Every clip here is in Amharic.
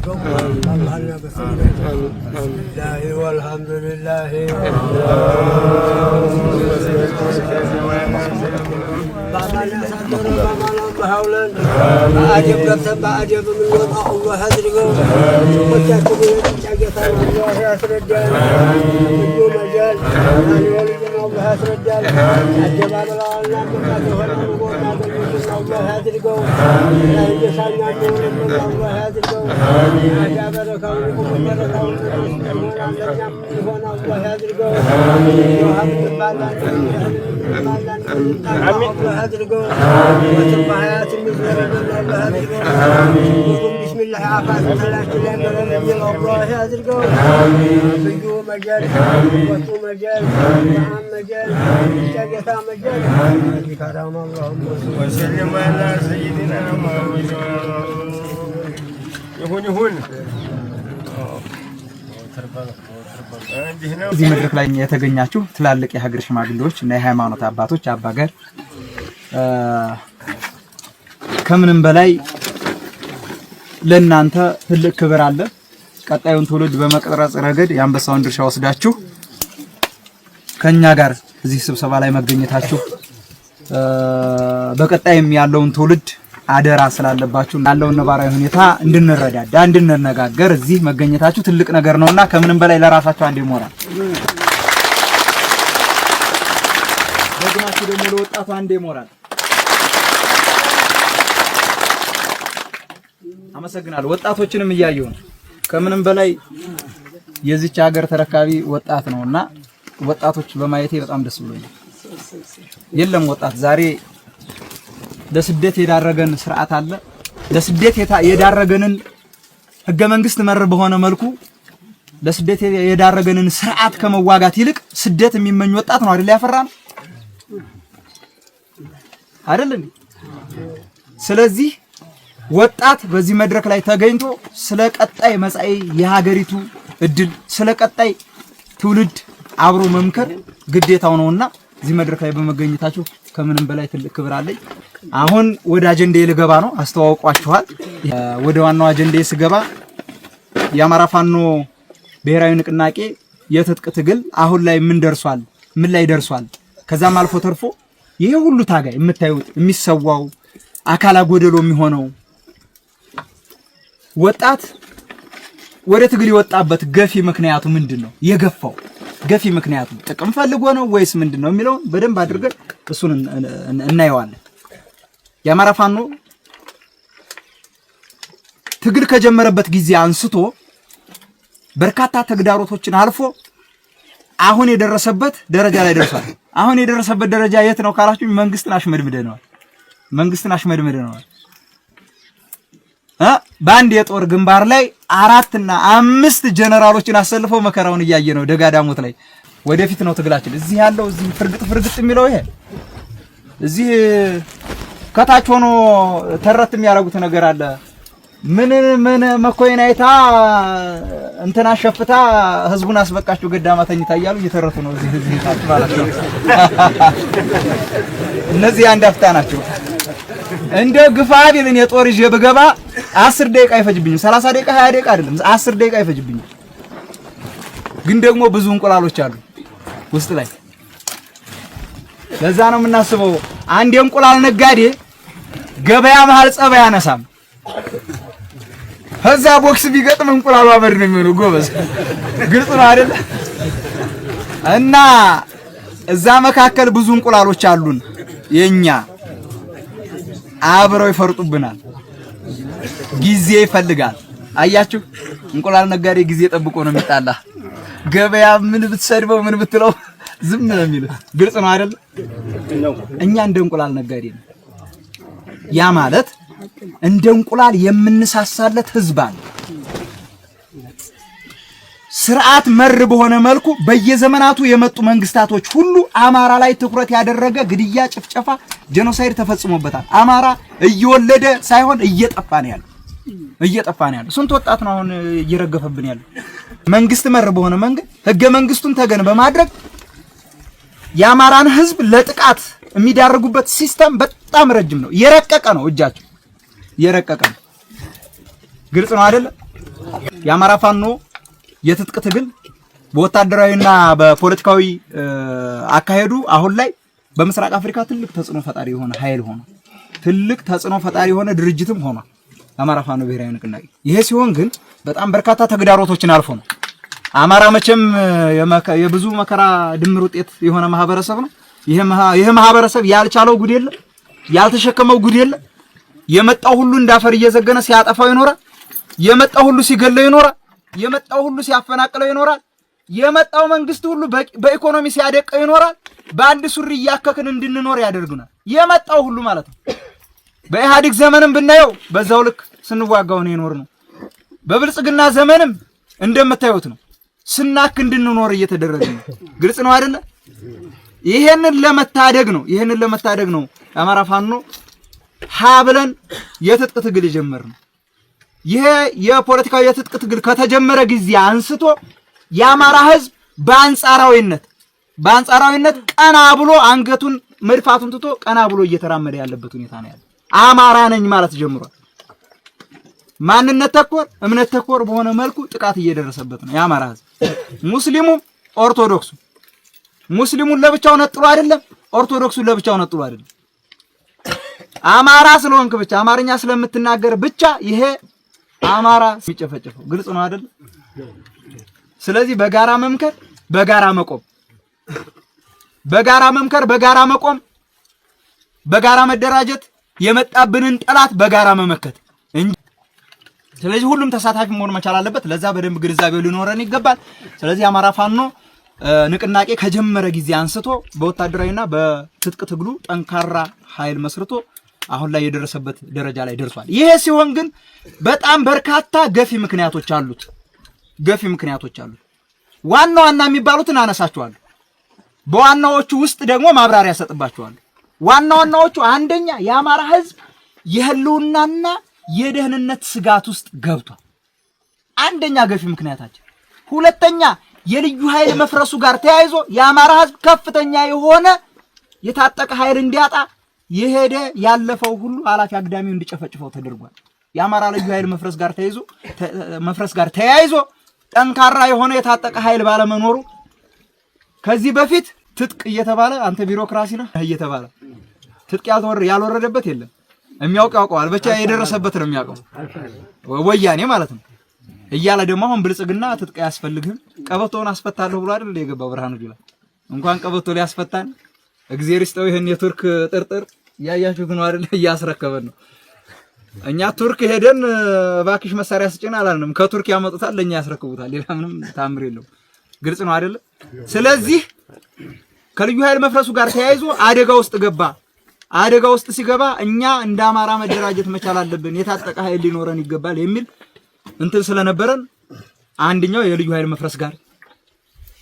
ያድርገው። አላህና بسم الله والحمد لله በአማን ያሳደረን፣ በአማን አላህ ያውለን። በአደብ ገብተን በአደብ የምንወጣ አላህ ያድርገው። ሱቆቻችን የጭጫ ጌታ አላህ ያስረዳን። ልዩ መጃል ወልዩን አላህ ያስረዳን። አደባበላዋና ምቃት የሆነ ኑሮና አገልግሎትን አላህ ያድርገው። እንደሻኛ የሚሆንልን አላህ ያድርገው። አዳ በረካውን ቁም በረካውን ለኛም ይሆን አላህ ያድርገው። ውሃ ምንባላ አላህ ያድርገው። ወትም ሀያት የሚዞረልን አላህ ያድርገው። بسم الله አፋት ተላችን ላይ መረር የሚል አላህ ያድርገው። ልዩ መጃል፣ ወጡ መጃል፣ ጣዓም መጃል፣ ጌታ መጃል ከራማ اللهم وسلم على سيدنا محمد። ይሁን ይሁን። እንዲህ ነው። እዚህ መድረክ ላይ የተገኛችሁ ትላልቅ የሀገር ሽማግሌዎች እና የሃይማኖት አባቶች፣ አባገር፣ ከምንም በላይ ለእናንተ ትልቅ ክብር አለ። ቀጣዩን ትውልድ በመቅረጽ ረገድ የአንበሳውን ድርሻ ወስዳችሁ ከኛ ጋር እዚህ ስብሰባ ላይ መገኘታችሁ፣ በቀጣይም ያለውን ትውልድ አደራ ስላለባችሁ፣ ያለውን ነባራዊ ሁኔታ እንድንረዳዳ፣ እንድንነጋገር እዚህ መገኘታችሁ ትልቅ ነገር ነውና ከምንም በላይ ለራሳችሁ አንድ ሞራል፣ ደግማችሁ ደግሞ ለወጣቱ አንድ ሞራል። አመሰግናለሁ። ወጣቶችንም እያየሁ ነው። ከምንም በላይ የዚች ሀገር ተረካቢ ወጣት ነውና ወጣቶች በማየቴ በጣም ደስ ብሎኛል። የለም ወጣት ዛሬ ለስደት የዳረገን ስርዓት አለ። ለስደት የዳረገንን ህገ መንግስት መር በሆነ መልኩ ለስደት የዳረገንን ስርዓት ከመዋጋት ይልቅ ስደት የሚመኝ ወጣት ነው አይደል ያፈራነው፣ አይደል እንዴ? ስለዚህ ወጣት በዚህ መድረክ ላይ ተገኝቶ ስለ ቀጣይ መጻኢ የሀገሪቱ እድል፣ ስለ ቀጣይ ትውልድ አብሮ መምከር ግዴታው ነውና እዚህ መድረክ ላይ በመገኘታችሁ ከምንም በላይ ትልቅ ክብር አለኝ። አሁን ወደ አጀንዳዬ ልገባ ነው። አስተዋውቋችኋል። ወደ ዋናው አጀንዳዬ ስገባ የአማራ ፋኖ ብሔራዊ ንቅናቄ የትጥቅ ትግል አሁን ላይ ምን ደርሷል? ምን ላይ ደርሷል? ከዛም አልፎ ተርፎ ይሄ ሁሉ ታጋይ የምታዩት የሚሰዋው፣ አካላ ጎደሎ የሚሆነው ወጣት ወደ ትግል የወጣበት ገፊ ምክንያቱ ምንድን ነው? የገፋው ገፊ ምክንያቱ ጥቅም ፈልጎ ነው ወይስ ምንድን ነው የሚለውን በደንብ አድርገን እሱን እናየዋለን። የአማራ ፋኖ ትግል ከጀመረበት ጊዜ አንስቶ በርካታ ተግዳሮቶችን አልፎ አሁን የደረሰበት ደረጃ ላይ ደርሷል። አሁን የደረሰበት ደረጃ የት ነው ካላችሁ፣ መንግስትን አሽመድምደነዋል። መንግስትን አሽመድምደነዋል። በአንድ የጦር ግንባር ላይ አራትና አምስት ጀነራሎችን አሰልፈው መከራውን እያየ ነው። ደጋዳሞት ላይ ወደፊት ነው ትግላችን። እዚህ ያለው እዚህ ፍርግጥ ፍርግጥ የሚለው ይሄ እዚህ ከታች ሆኖ ተረት የሚያደርጉት ነገር አለ። ምን ምን መኮይን አይታ እንትና ሸፍታ ህዝቡን አስበቃችሁ ገዳማ ተኝታ እያሉ እየተረቱ ነው። እዚህ እዚህ ታች ማለት ነው። እነዚህ አንድ አፍታ ናቸው። እንደው ግፋ ቢል እኔ ጦር ይዤ ብገባ 10 ደቂቃ አይፈጅብኝም። 30 ደቂቃ፣ 20 ደቂቃ አይደለም፣ 10 ደቂቃ አይፈጅብኝም። ግን ደግሞ ብዙ እንቁላሎች አሉ ውስጥ ላይ። ለዛ ነው የምናስበው። አንድ የእንቁላል ነጋዴ ገበያ መሀል ጸብ አያነሳም። ከዛ ቦክስ ቢገጥም እንቁላሉ አመድ ነው የሚሆነው። ጎበዝ፣ ግልጽ ነው አይደል? እና እዛ መካከል ብዙ እንቁላሎች አሉን የኛ፣ አብረው ይፈርጡብናል። ጊዜ ይፈልጋል። አያችሁ፣ እንቁላል ነጋዴ ጊዜ ጠብቆ ነው የሚጣላ። ገበያ ምን ብትሰድበው ምን ብትለው ዝም ነው የሚለው። ግልጽ ነው አይደል? እኛ እንደ እንቁላል ነጋዴ ነው። ያ ማለት እንደ እንቁላል የምንሳሳለት ህዝብ አለ። ስርዓት መር በሆነ መልኩ በየዘመናቱ የመጡ መንግስታቶች ሁሉ አማራ ላይ ትኩረት ያደረገ ግድያ፣ ጭፍጨፋ፣ genocide ተፈጽሞበታል። አማራ እየወለደ ሳይሆን እየጠፋ ነው ያለው። እየጠፋ ነው ያለው። ስንት ወጣት ነው አሁን እየረገፈብን ያለው? መንግስት መር በሆነ መንገድ ህገ መንግስቱን ተገን በማድረግ የአማራን ህዝብ ለጥቃት የሚዳርጉበት system በጣም ረጅም ነው። የረቀቀ ነው። እጃቸው የረቀቀ ነው። ግልጽ ነው አይደለ? የአማራ ፋኖ የትጥቅ ትግል በወታደራዊና በፖለቲካዊ አካሄዱ አሁን ላይ በምስራቅ አፍሪካ ትልቅ ተጽዕኖ ፈጣሪ የሆነ ኃይል ሆኗል። ትልቅ ተጽዕኖ ፈጣሪ የሆነ ድርጅትም ሆኗል የአማራ ፋኖ ብሔራዊ ንቅናቄ። ይሄ ሲሆን ግን በጣም በርካታ ተግዳሮቶችን አልፎ ነው። አማራ መቼም የብዙ መከራ ድምር ውጤት የሆነ ማህበረሰብ ነው። ይሄ ማህበረሰብ ያልቻለው ጉድ የለም፣ ያልተሸከመው ጉድ የለም። የመጣው ሁሉ እንዳፈር እየዘገነ ሲያጠፋው ይኖራል። የመጣው ሁሉ ሲገለው ይኖራል። የመጣው ሁሉ ሲያፈናቅለው ይኖራል። የመጣው መንግስት ሁሉ በኢኮኖሚ ሲያደቀው ይኖራል። በአንድ ሱሪ እያከክን እንድንኖር ያደርጉናል። የመጣው ሁሉ ማለት ነው። በኢህአዴግ ዘመንም ብናየው በዛው ልክ ስንዋጋው ነው የኖርነው። በብልጽግና ዘመንም እንደምታዩት ነው። ስናክ እንድንኖር እየተደረገ ነው። ግልጽ ነው አይደለ? ይሄንን ለመታደግ ነው ይሄንን ለመታደግ ነው የአማራ ፋኖ ሀ ብለን የትጥቅ ትግል የጀመርነው። ይሄ የፖለቲካዊ የትጥቅ ትግል ከተጀመረ ጊዜ አንስቶ የአማራ ህዝብ በአንጻራዊነት ቀና ብሎ አንገቱን መድፋቱን ትቶ ቀና ብሎ እየተራመደ ያለበት ሁኔታ ነው ያለው። አማራ ነኝ ማለት ጀምሯል። ማንነት ተኮር እምነት ተኮር በሆነ መልኩ ጥቃት እየደረሰበት ነው የአማራ ህዝብ። ሙስሊሙም ኦርቶዶክሱ ሙስሊሙን ለብቻው ነጥሎ አይደለም፣ ኦርቶዶክሱን ለብቻው ነጥሎ አይደለም። አማራ ስለሆንክ ብቻ አማርኛ ስለምትናገር ብቻ ይሄ አማራ የሚጨፈጨፈው ግልጽ ነው አይደል? ስለዚህ በጋራ መምከር፣ በጋራ መቆም፣ በጋራ መምከር፣ በጋራ መቆም፣ በጋራ መደራጀት፣ የመጣብንን ጠላት በጋራ መመከት እንጂ ስለዚህ ሁሉም ተሳታፊ መሆን መቻል አለበት። ለዛ በደንብ ግንዛቤው ሊኖረን ይገባል። ስለዚህ የአማራ ፋኖ ንቅናቄ ከጀመረ ጊዜ አንስቶ በወታደራዊና በትጥቅ ትግሉ ጠንካራ ኃይል መስርቶ አሁን ላይ የደረሰበት ደረጃ ላይ ደርሷል። ይሄ ሲሆን ግን በጣም በርካታ ገፊ ምክንያቶች አሉት። ገፊ ምክንያቶች አሉት። ዋና ዋና የሚባሉትን አነሳቸዋለሁ። በዋናዎቹ ውስጥ ደግሞ ማብራሪያ ሰጥባቸዋለሁ። ዋና ዋናዎቹ አንደኛ የአማራ ሕዝብ የህልውናና የደህንነት ስጋት ውስጥ ገብቷል። አንደኛ ገፊ ምክንያታችን። ሁለተኛ የልዩ ኃይል መፍረሱ ጋር ተያይዞ የአማራ ሕዝብ ከፍተኛ የሆነ የታጠቀ ኃይል እንዲያጣ የሄደ ያለፈው ሁሉ ኃላፊ አግዳሚው እንዲጨፈጭፈው ተደርጓል። የአማራ ልዩ ኃይል መፍረስ ጋር ተያይዞ ጠንካራ የሆነ የታጠቀ ኃይል ባለመኖሩ ከዚህ በፊት ትጥቅ እየተባለ አንተ ቢሮክራሲ ነህ እየተባለ ትጥቅ ያልወረደበት የለም። የሚያውቅ ያውቀዋል፣ ብቻ የደረሰበት ነው የሚያውቀው፣ ወያኔ ማለት ነው እያለ ደግሞ አሁን ብልጽግና ትጥቅ አያስፈልግህም ቀበቶውን አስፈታለሁ ብሎ አይደል የገባው ብርሃኑ ጁላ። እንኳን ቀበቶ ሊያስፈታን እግዚአብሔር ይስጠው። ይሄን የቱርክ ጥርጥር እያያችሁት ነው አይደል? እያስረከበን ነው። እኛ ቱርክ ሄደን እባክሽ መሳሪያ ስጭን አላልንም። ከቱርክ ያመጡታል፣ ለኛ ያስረክቡታል። ሌላ ምንም ታምር የለውም። ግልጽ ነው አይደል? ስለዚህ ከልዩ ኃይል መፍረሱ ጋር ተያይዞ አደጋ ውስጥ ገባ። አደጋ ውስጥ ሲገባ እኛ እንደ አማራ መደራጀት መቻል አለብን፣ የታጠቀ ኃይል ሊኖረን ይገባል የሚል እንትን ስለነበረን አንደኛው የልዩ ኃይል መፍረስ ጋር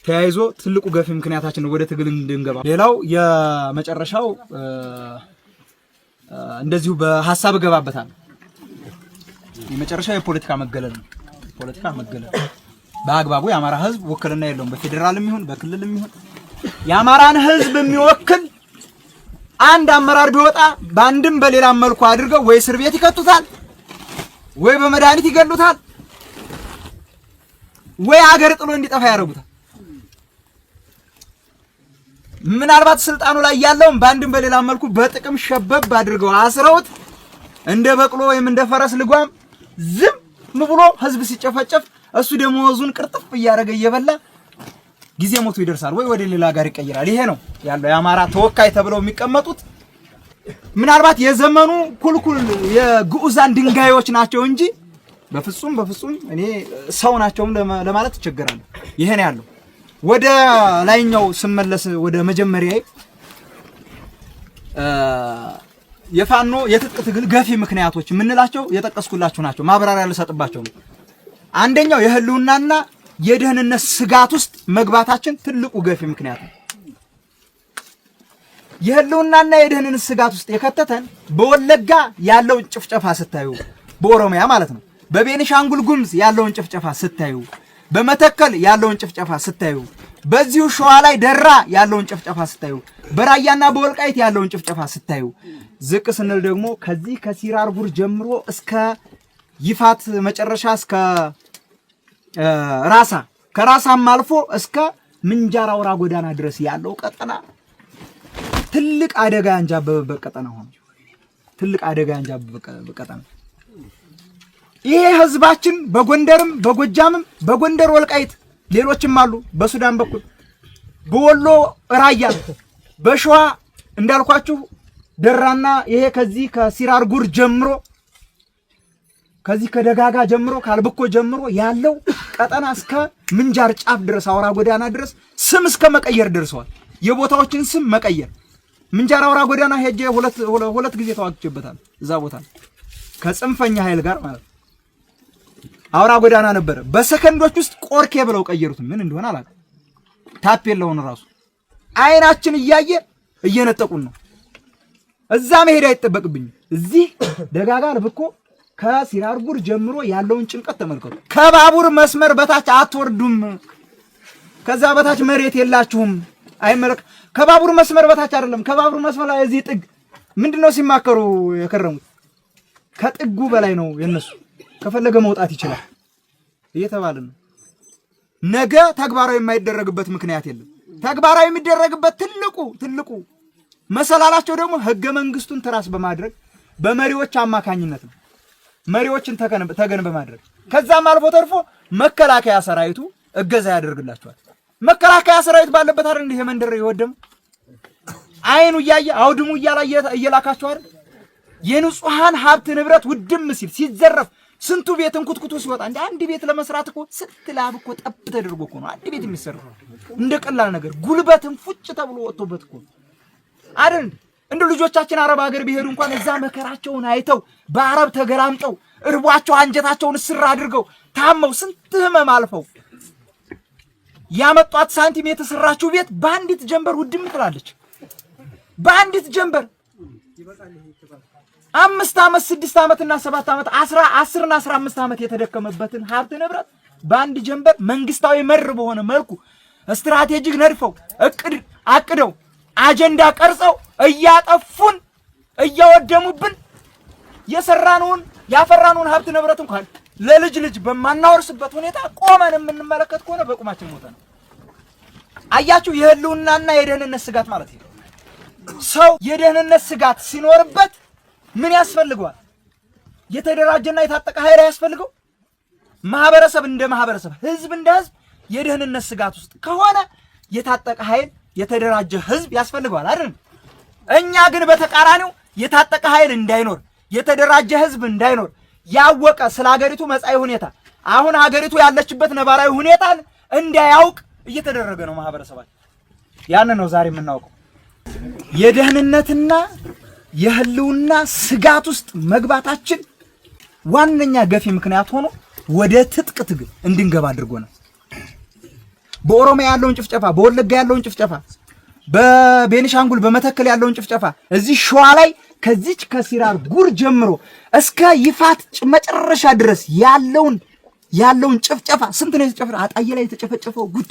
ተያይዞ ትልቁ ገፊ ምክንያታችን ወደ ትግል እንድንገባ። ሌላው የመጨረሻው እንደዚሁ በሀሳብ እገባበታለሁ። የመጨረሻው የፖለቲካ መገለል ነው። ፖለቲካ መገለል በአግባቡ የአማራ ሕዝብ ውክልና የለውም። በፌዴራልም ይሁን በክልልም ይሁን የአማራን ሕዝብ የሚወክል አንድ አመራር ቢወጣ በአንድም በሌላም መልኩ አድርገው ወይ እስር ቤት ይከቱታል፣ ወይ በመድኃኒት ይገሉታል፣ ወይ አገር ጥሎ እንዲጠፋ ያደርጉታል። ምናልባት ስልጣኑ ላይ ያለውን በአንድም በሌላም መልኩ በጥቅም ሸበብ አድርገው አስረውት እንደ በቅሎ ወይም እንደ ፈረስ ልጓም ዝም ብሎ ህዝብ ሲጨፈጨፍ እሱ ደመወዙን ቅርጥፍ እያደረገ እየበላ ጊዜ ሞቱ ይደርሳል ወይ ወደ ሌላ ጋር ይቀይራል። ይሄ ነው ያለው የአማራ ተወካይ ተብለው የሚቀመጡት ምናልባት የዘመኑ ኩልኩል የግዑዛን ድንጋዮች ናቸው እንጂ በፍጹም በፍጹም እኔ ሰው ናቸውም ለማለት እቸገራለሁ። ይሄ ነው ያለው። ወደ ላይኛው ስመለስ ወደ መጀመሪያ የፋኖ የትጥቅ ትግል ገፊ ምክንያቶች የምንላቸው የጠቀስኩላችሁ ናቸው። ማብራሪያ ልሰጥባቸው ነው። አንደኛው የህልውናና የደህንነት ስጋት ውስጥ መግባታችን ትልቁ ገፊ ምክንያት ነው። የህልውናና የደህንነት ስጋት ውስጥ የከተተን በወለጋ ያለውን ጭፍጨፋ ስታዩ፣ በኦሮሚያ ማለት ነው፣ በቤኒሻንጉል ጉምዝ ያለውን ጭፍጨፋ ስታዩ፣ በመተከል ያለውን ጭፍጨፋ ስታዩ፣ በዚሁ ሸዋ ላይ ደራ ያለውን ጭፍጨፋ ስታዩ፣ በራያና በወልቃይት ያለውን ጭፍጨፋ ስታዩ፣ ዝቅ ስንል ደግሞ ከዚህ ከሲራርጉር ጀምሮ እስከ ይፋት መጨረሻ እስከ ራሳ ከራሳም አልፎ እስከ ምንጃር አውራ ጎዳና ድረስ ያለው ቀጠና ትልቅ አደጋ ያንዣበበበት ቀጠና ሆኖ ትልቅ አደጋ ያንዣበበበት ቀጠና። ይሄ ህዝባችን በጎንደርም በጎጃምም በጎንደር ወልቃይት ሌሎችም አሉ፣ በሱዳን በኩል በወሎ ራያ በሸዋ እንዳልኳችሁ ደራና ይሄ ከዚህ ከሲራርጉር ጀምሮ ከዚህ ከደጋጋ ጀምሮ ካልብኮ ጀምሮ ያለው ቀጠና እስከ ምንጃር ጫፍ ድረስ አውራ ጎዳና ድረስ ስም እስከ መቀየር ደርሰዋል። የቦታዎችን ስም መቀየር ምንጃር አውራ ጎዳና ሄጄ ሁለት ጊዜ ተዋግቼበታል። እዛ ቦታ ከጽንፈኛ ኃይል ጋር ማለት ነው። አውራ ጎዳና ነበረ። በሰከንዶች ውስጥ ቆርኬ ብለው ቀየሩት። ምን እንደሆነ አላውቅም። ታፔላውን ራሱ አይናችን እያየ እየነጠቁን ነው። እዛ መሄድ አይጠበቅብኝም። እዚህ ደጋጋ ልብኮ ከሲራርጉር ጀምሮ ያለውን ጭንቀት ተመልከቱ። ከባቡር መስመር በታች አትወርዱም፣ ከዛ በታች መሬት የላችሁም። አይመለክ ከባቡር መስመር በታች አይደለም፣ ከባቡር መስመር ላይ እዚህ ጥግ ምንድነው ሲማከሩ የከረሙት? ከጥጉ በላይ ነው የነሱ። ከፈለገ መውጣት ይችላል እየተባለ ነው። ነገ ተግባራዊ የማይደረግበት ምክንያት የለም። ተግባራዊ የሚደረግበት ትልቁ ትልቁ መሰላላቸው ደግሞ ህገ መንግስቱን ትራስ በማድረግ በመሪዎች አማካኝነት ነው። መሪዎችን ተገን በማድረግ ከዛም አልፎ ተርፎ መከላከያ ሰራዊቱ እገዛ ያደርግላቸዋል። መከላከያ ሰራዊት ባለበት አይደል እንዲህ የመንደር የወደሙ አይኑ እያየ አውድሙ እያላ እየላካቸው አይደል? የንጹሃን ሀብት ንብረት ውድም ሲል ሲዘረፍ ስንቱ ቤት እንኩትኩቱ ሲወጣ እንደ አንድ ቤት ለመስራት እኮ ስንት ላብ እኮ ጠብ ተደርጎ እኮ ነው አንድ ቤት የሚሰራው። እንደ ቀላል ነገር ጉልበትም ፉጭ ተብሎ ወጥቶበት እኮ ነው አይደል? እንደ ልጆቻችን አረብ ሀገር ቢሄዱ እንኳን እዛ መከራቸውን አይተው በአረብ ተገላምጠው እርቧቸው አንጀታቸውን እስር አድርገው ታመው ስንት ህመም አልፈው ያመጧት ሳንቲም የተሰራችው ቤት በአንዲት ጀንበር ውድም ትላለች። በአንዲት ጀንበር 5 ዓመት 6 ዓመት እና 7 ዓመት 10 እና 15 ዓመት የተደከመበትን ሀብት ንብረት በአንድ ጀንበር መንግስታዊ መር በሆነ መልኩ strategic ነድፈው እቅድ አቅደው አጀንዳ ቀርጸው እያጠፉን እያወደሙብን የሰራነውን ያፈራነውን ሀብት ንብረት እንኳን ለልጅ ልጅ በማናወርስበት ሁኔታ ቆመን የምንመለከት ከሆነ በቁማችን ሞተ ነው። አያችሁ፣ የህልውናና የደህንነት ስጋት ማለት ነው። ሰው የደህንነት ስጋት ሲኖርበት ምን ያስፈልገዋል? የተደራጀና የታጠቀ ኃይል ያስፈልገው? ማህበረሰብ እንደ ማህበረሰብ፣ ህዝብ እንደ ህዝብ የደህንነት ስጋት ውስጥ ከሆነ የታጠቀ ኃይል የተደራጀ ህዝብ ያስፈልገዋል አይደል? እኛ ግን በተቃራኒው የታጠቀ ኃይል እንዳይኖር፣ የተደራጀ ህዝብ እንዳይኖር፣ ያወቀ ስለ ሀገሪቱ መጻኢ ሁኔታ አሁን ሀገሪቱ ያለችበት ነባራዊ ሁኔታን እንዳያውቅ እየተደረገ ነው ማህበረሰባችን። ያንን ነው ዛሬ የምናውቀው። የደህንነትና የህልውና ስጋት ውስጥ መግባታችን ዋነኛ ገፊ ምክንያት ሆኖ ወደ ትጥቅ ትግል እንድንገባ አድርጎናል። በኦሮሚያ ያለውን ጭፍጨፋ፣ በወለጋ ያለውን ጭፍጨፋ፣ በቤኒሻንጉል በመተከል ያለውን ጭፍጨፋ እዚህ ሸዋ ላይ ከዚች ከሲራር ጉር ጀምሮ እስከ ይፋት መጨረሻ ድረስ ያለውን ጭፍጨፋ ስንት ነው የተጨፈጨፈው? አጣዬ ላይ የተጨፈጨፈው ጉድ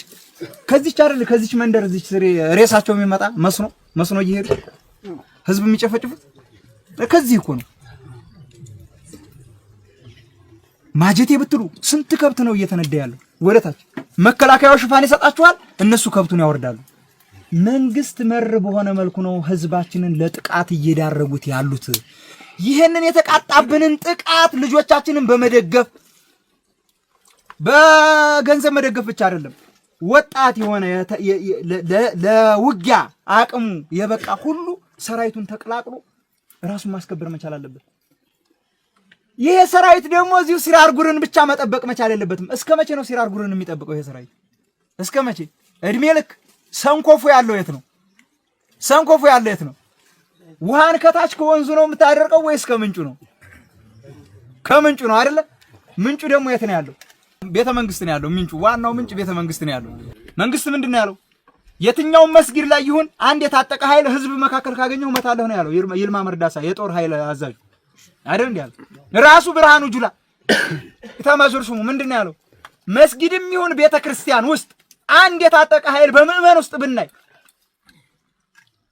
ከዚች አይደል ከዚች መንደር እዚች ሬሳቸው የሚመጣ መስኖ መስኖ እየሄዱ ህዝብ የሚጨፈጭፉት ከዚህ እኮ ነው። ማጀቴ ብትሉ ስንት ከብት ነው እየተነዳ ያለው ወደታች። መከላከያው ሽፋን ይሰጣችኋል፣ እነሱ ከብቱን ያወርዳሉ። መንግስት መር በሆነ መልኩ ነው ህዝባችንን ለጥቃት እየዳረጉት ያሉት። ይህንን የተቃጣብንን ጥቃት ልጆቻችንን በመደገፍ በገንዘብ መደገፍ ብቻ አይደለም፣ ወጣት የሆነ ለውጊያ አቅሙ የበቃ ሁሉ ሰራዊቱን ተቀላቅሎ ራሱን ማስከበር መቻል አለበት። ይሄ ሰራዊት ደግሞ እዚሁ ሲራርጉርን ብቻ መጠበቅ መቻል የለበትም። እስከ መቼ ነው ሲራርጉርን የሚጠብቀው ይሄ ሰራዊት? እስከ መቼ? እድሜ ልክ። ሰንኮፉ ያለው የት ነው? ሰንኮፉ ያለው የት ነው? ውሃን ከታች ከወንዙ ነው የምታደርቀው ወይስ ከምንጩ ነው? ከምንጩ ነው አይደለ? ምንጩ ደግሞ የት ነው ያለው? ቤተ መንግስት ነው ያለው። ምንጩ ዋናው ምንጭ ቤተ መንግስት ነው ያለው። መንግስት ምንድን ነው ያለው? የትኛውም መስጊድ ላይ ይሁን አንድ የታጠቀ ኃይል ህዝብ መካከል ካገኘው እመታለሁ ነው ያለው። ይልማ መርዳሳ የጦር ኃይል አዛዡ አይደል እንዴ ያለው? ራሱ ብርሃኑ ጁላ ኢታማዦር ሹሙ ምንድን ነው ያለው? መስጊድም ይሁን ቤተ ክርስቲያን ውስጥ አንድ የታጠቀ ኃይል በምዕመን ውስጥ ብናይ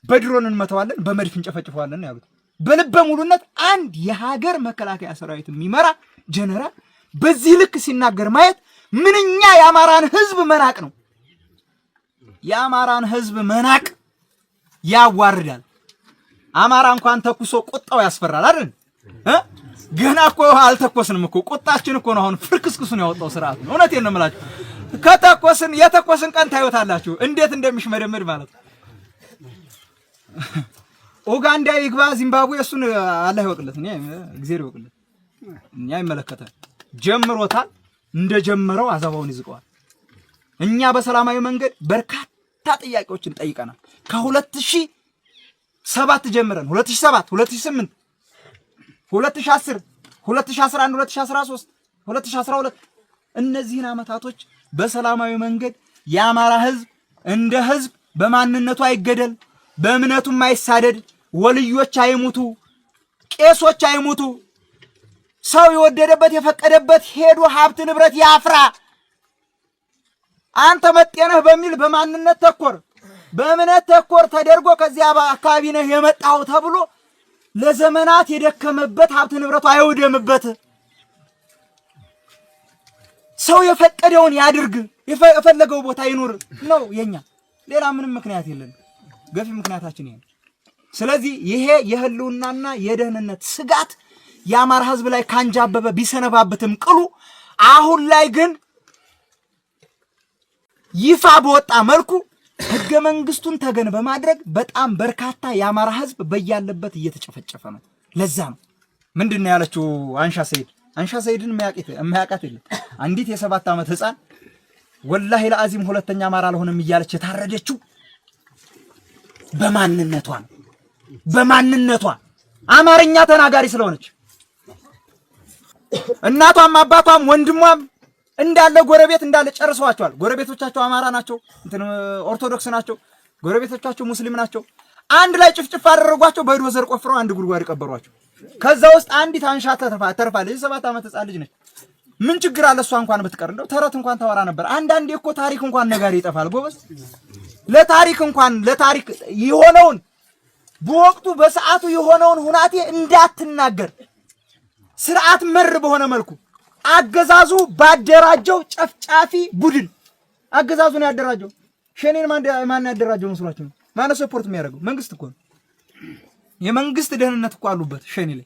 በድሮን እንመተዋለን፣ በመድፍ እንጨፈጭፈዋለን ነው ያሉት። በልበ ሙሉነት አንድ የሀገር መከላከያ ሰራዊት የሚመራ ጀነራል በዚህ ልክ ሲናገር ማየት ምንኛ የአማራን ህዝብ መናቅ ነው። የአማራን ህዝብ መናቅ ያዋርዳል። አማራ እንኳን ተኩሶ ቁጣው ያስፈራል አይደል? ገና እኮ አልተኮስንም እኮ፣ ቁጣችን እኮ ነው አሁን ፍርክስክሱን ያወጣው ስርዓት ነው። እውነቴን ነው የምላችሁ። ከተኮስን የተኮስን ቀን ታዩታላችሁ እንዴት እንደሚሽመደመድ ማለት ነው። ኡጋንዳ ይግባ ዚምባብዌ፣ እሱን አላህ ይወቅለት፣ እኔ እግዚአብሔር ይወቅለት፣ እኛ ይመለከታል። ጀምሮታል፣ እንደጀመረው አዛባውን ይዝቀዋል። እኛ በሰላማዊ መንገድ በርካታ ጥያቄዎችን ጠይቀናል። ከ2007 ጀምረን 2007፣ 2008፣ 2010፣ 2011፣ 2013፣ 2012 እነዚህን አመታቶች በሰላማዊ መንገድ የአማራ ህዝብ እንደ ህዝብ በማንነቱ አይገደል፣ በእምነቱም አይሳደድ፣ ወልዮች አይሙቱ፣ ቄሶች አይሙቱ፣ ሰው የወደደበት የፈቀደበት ሄዶ ሀብት ንብረት ያፍራ፣ አንተ መጤነህ በሚል በማንነት ተኮር በእምነት ተኮር ተደርጎ ከዚያ አካባቢ ነህ የመጣው ተብሎ ለዘመናት የደከመበት ሀብት ንብረቱ አይውደምበት። ሰው የፈቀደውን ያድርግ፣ የፈለገው ቦታ ይኑር ነው የኛ። ሌላ ምንም ምክንያት የለን። ገፊ ምክንያታችን ይሄ ነው። ስለዚህ ይሄ የህልውናና የደህንነት ስጋት የአማራ ህዝብ ላይ ካንጃበበ ቢሰነባበትም ቅሉ አሁን ላይ ግን ይፋ በወጣ መልኩ ህገ መንግስቱን ተገን በማድረግ በጣም በርካታ የአማራ ህዝብ በያለበት እየተጨፈጨፈ ነው። ለዛ ነው ምንድን ነው ያለችው አንሻ ሰይድ። አንሻ ሰይድን የማያውቃት የለም። አንዲት የ7 ዓመት ህፃን ወላሂ ለአዚም ሁለተኛ አማራ አልሆነም እያለች የታረደችው በማንነቷ ነው። በማንነቷ አማርኛ ተናጋሪ ስለሆነች እናቷም አባቷም ወንድሟም እንዳለ ጎረቤት እንዳለ ጨርሰዋቸዋል። ጎረቤቶቻቸው አማራ ናቸው፣ እንትን ኦርቶዶክስ ናቸው። ጎረቤቶቻቸው ሙስሊም ናቸው። አንድ ላይ ጭፍጭፍ አደረጓቸው። በዶዘር ቆፍረው አንድ ጉድጓድ ቀበሯቸው። ከዛ ውስጥ አንዲት አንሻ ተርፋለች። የ7 ዓመት ህፃን ልጅ ነች። ምን ችግር አለ? እሷ እንኳን ብትቀር እንደው ተረት እንኳን ታወራ ነበር። አንዳንዴ እኮ ታሪክ እንኳን ነጋሪ ይጠፋል ጎበዝ። ለታሪክ እንኳን ለታሪክ የሆነውን በወቅቱ በሰዓቱ የሆነውን ሁናቴ እንዳትናገር ስርዓት መር በሆነ መልኩ አገዛዙ ባደራጀው ጨፍጫፊ ቡድን፣ አገዛዙን ያደራጀው ሸኔን ማን ያደራጀው መስሏችሁ ነው? ማነው support የሚያደርገው? መንግስት እኮ ነው። የመንግስት ደህንነት እኮ አሉበት ሸኔ ላይ።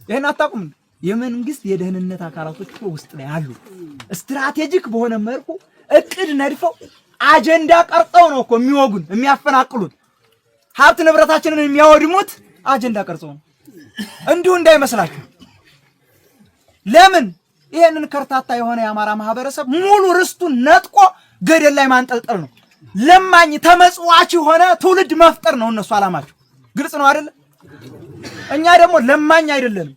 ይሄን አታውቁም? የመንግስት የደህንነት አካላቶች እኮ ውስጥ ላይ አሉ። Strategic በሆነ መልኩ እቅድ ነድፈው አጀንዳ ቀርጸው ነው እኮ የሚወጉን፣ የሚያፈናቅሉት፣ ሀብት ንብረታችንን የሚያወድሙት አጀንዳ ቀርጸው ነው። እንዲሁ እንዳይመስላችሁ። ለምን ይሄንን ከርታታ የሆነ የአማራ ማህበረሰብ ሙሉ ርስቱን ነጥቆ ገደል ላይ ማንጠልጠል ነው። ለማኝ ተመጽዋች የሆነ ትውልድ መፍጠር ነው እነሱ አላማቸው። ግልጽ ነው አይደለ? እኛ ደግሞ ለማኝ አይደለንም።